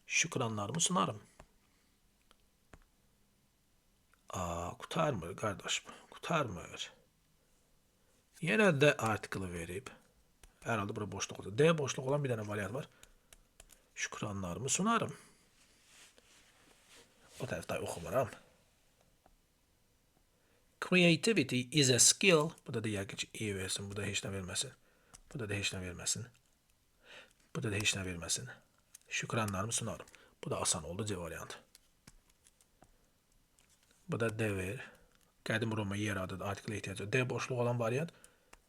Şükranlarımı sunarım. Aa, qurtarmır qardaş. Qurtarmır. Yenə D artiklı verib. Hər halda bura boşluq olacaq. D boşluq olan bir dənə variant var. Şükranlarımı sunarım. O tərəfdə oxumuram. Creativity is a skill. Bu da yəqin ki E versin. Bu da heç nə verməsin. Bu da heç nə verməsin. Bu da heç nə verməsin. Şükranlarımı sunarım. Bu da asan oldu C variantı. Bu da D ver. Qədim Roma yer adıdır. Artiklə ehtiyacı yox. D boşluq olan variant.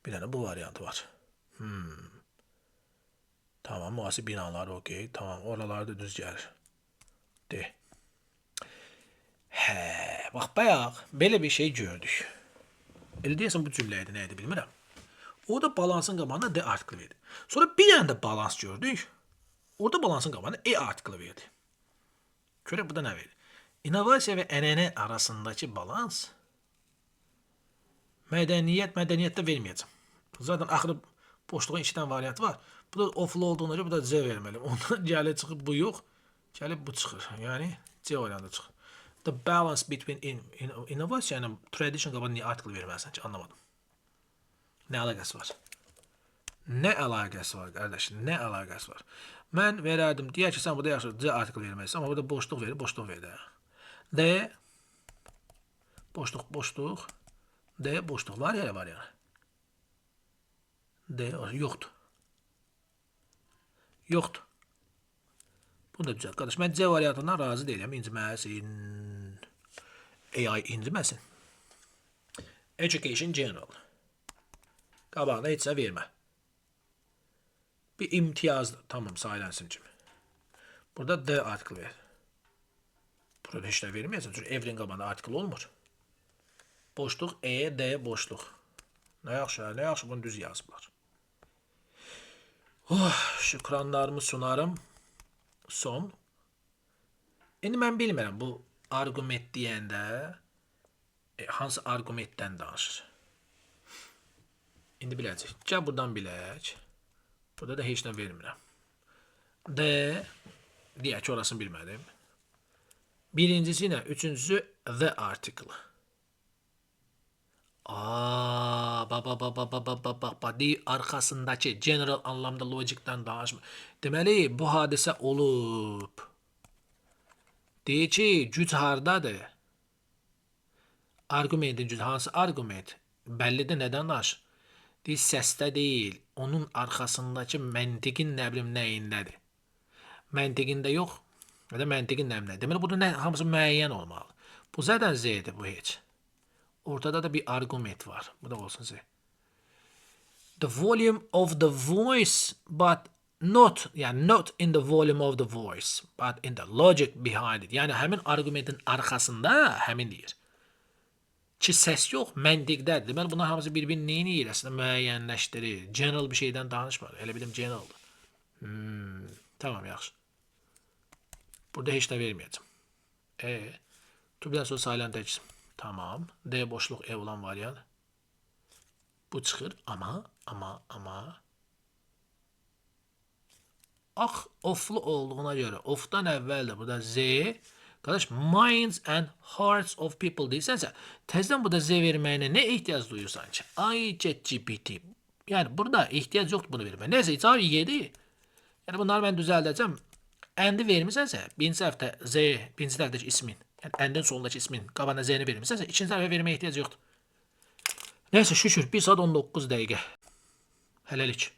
Bir dənə bu variantı var. Tamam, müasir binalar okey. Tamam, oralar da düz gəlir. D. Hə, bax bayaq belə bir şey gördük. Elə deyəsən bu cümlə idi, nə idi bilmirəm. Orada balansın qabağına D artikli verdi. Sonra bir dənə də balans gördük. Orada balansın qabağına E artikli verdi. Görək bu da nə verir? İnnovasiya və ənənə arasındakı balans mədəniyyət, mədəniyyətdə verməyəcəm. Zaten axırı boşluğun iki dənə variantı var. Bu da oflu olduğuna görə bu da C verməli. Ondan gəlir çıxıb bu yox, gəlib bu çıxır. Yəni C variantı çıxır. The balance between innovasiya ilə tradition qabağına niyə article verməlisən ki, anlamadım. Nə əlaqəsi var? Nə əlaqəsi var qardaş? Nə əlaqəsi var? Mən verərdim. Deyək ki, sən burada yaxşı C article verməlisən, amma burada boşluq verir, boşluq ver də. D boşluq, boşluq. D boşluq var ya, var yəni. D yoxdur. Yoxdur. Bunu da düzəlt. Qardaş, mən C variantından razı deyiləm. İnciməsin. AI inciməsin. Education general. Qabağına heç nə vermə. Bir imtiyaz tamam sayılan isim kimi. Burada D article ver. Burada heç nə verməyəcəm. Çünki every qabağında article olmur. Boşluq E, D boşluq. Nə yaxşı, nə yaxşı bunu düz yazıblar. Oh, şükranlarımı sunarım. Son. İndi mən bilmirəm bu argument deyəndə hansı argumentdən danışır. İndi biləcək. Gəl buradan bilək. Burada da heç nə vermirəm. D deyək ki, orasını bilmədim. Birincisi ilə üçüncüsü the article. Aa, ba ba ba ba ba ba ba ba ba deyir arxasındakı general anlamda logikdən danışmır. Deməli, bu hadisə olub. Deyir ki, güc hardadır? Argumentin gücü hansı argument? Bəllidir nədən danışır? Deyir, səsdə deyil, onun arxasındakı məntiqin nə bilim nəyindədir. Məntiqində yox, ya da məntiqin nə bilim. Deməli, burada nə, hamısı müəyyən olmalı. Bu zaten Z-dir bu heç. Ortada da bir argument var. Bu da olsun Z. The volume of the voice, but not, yani not in the volume of the voice, but in the logic behind it. Yəni həmin argumentin arxasında həmin deyir. Ki səs yox, məntiqdədir. Deməli bunlar hamısı bir-birini nə edir? Əslində müəyyənləşdirir. General bir şeydən danışmır. Elə bilim generaldır. Tamam, yaxşı. Burada heç nə verməyəcəm. E, to sonra silent H. Tamam. D boşluq E olan variant. Bu çıxır amma ax oflu olduğuna görə ofdan əvvəl də burada Z. Qardaş, minds and hearts of people deyirsənsə, təzədən burada Z verməyinə nə ehtiyac duyursan ki? Ay ChatGPT. Yəni burada ehtiyac yoxdur bunu verməyə. Nəysə, cavab 7. Yəni bunları mən düzəldəcəm. And-i vermisənsə, birinci tərəfdə Z, birinci tərəfdəki ismin, yəni and-in sonundakı ismin qabağına Z-ni vermisənsə, ikinci tərəfə verməyə ehtiyac yoxdur. Nəysə, şükür, 1 saat 19 dəqiqə. Hələlik.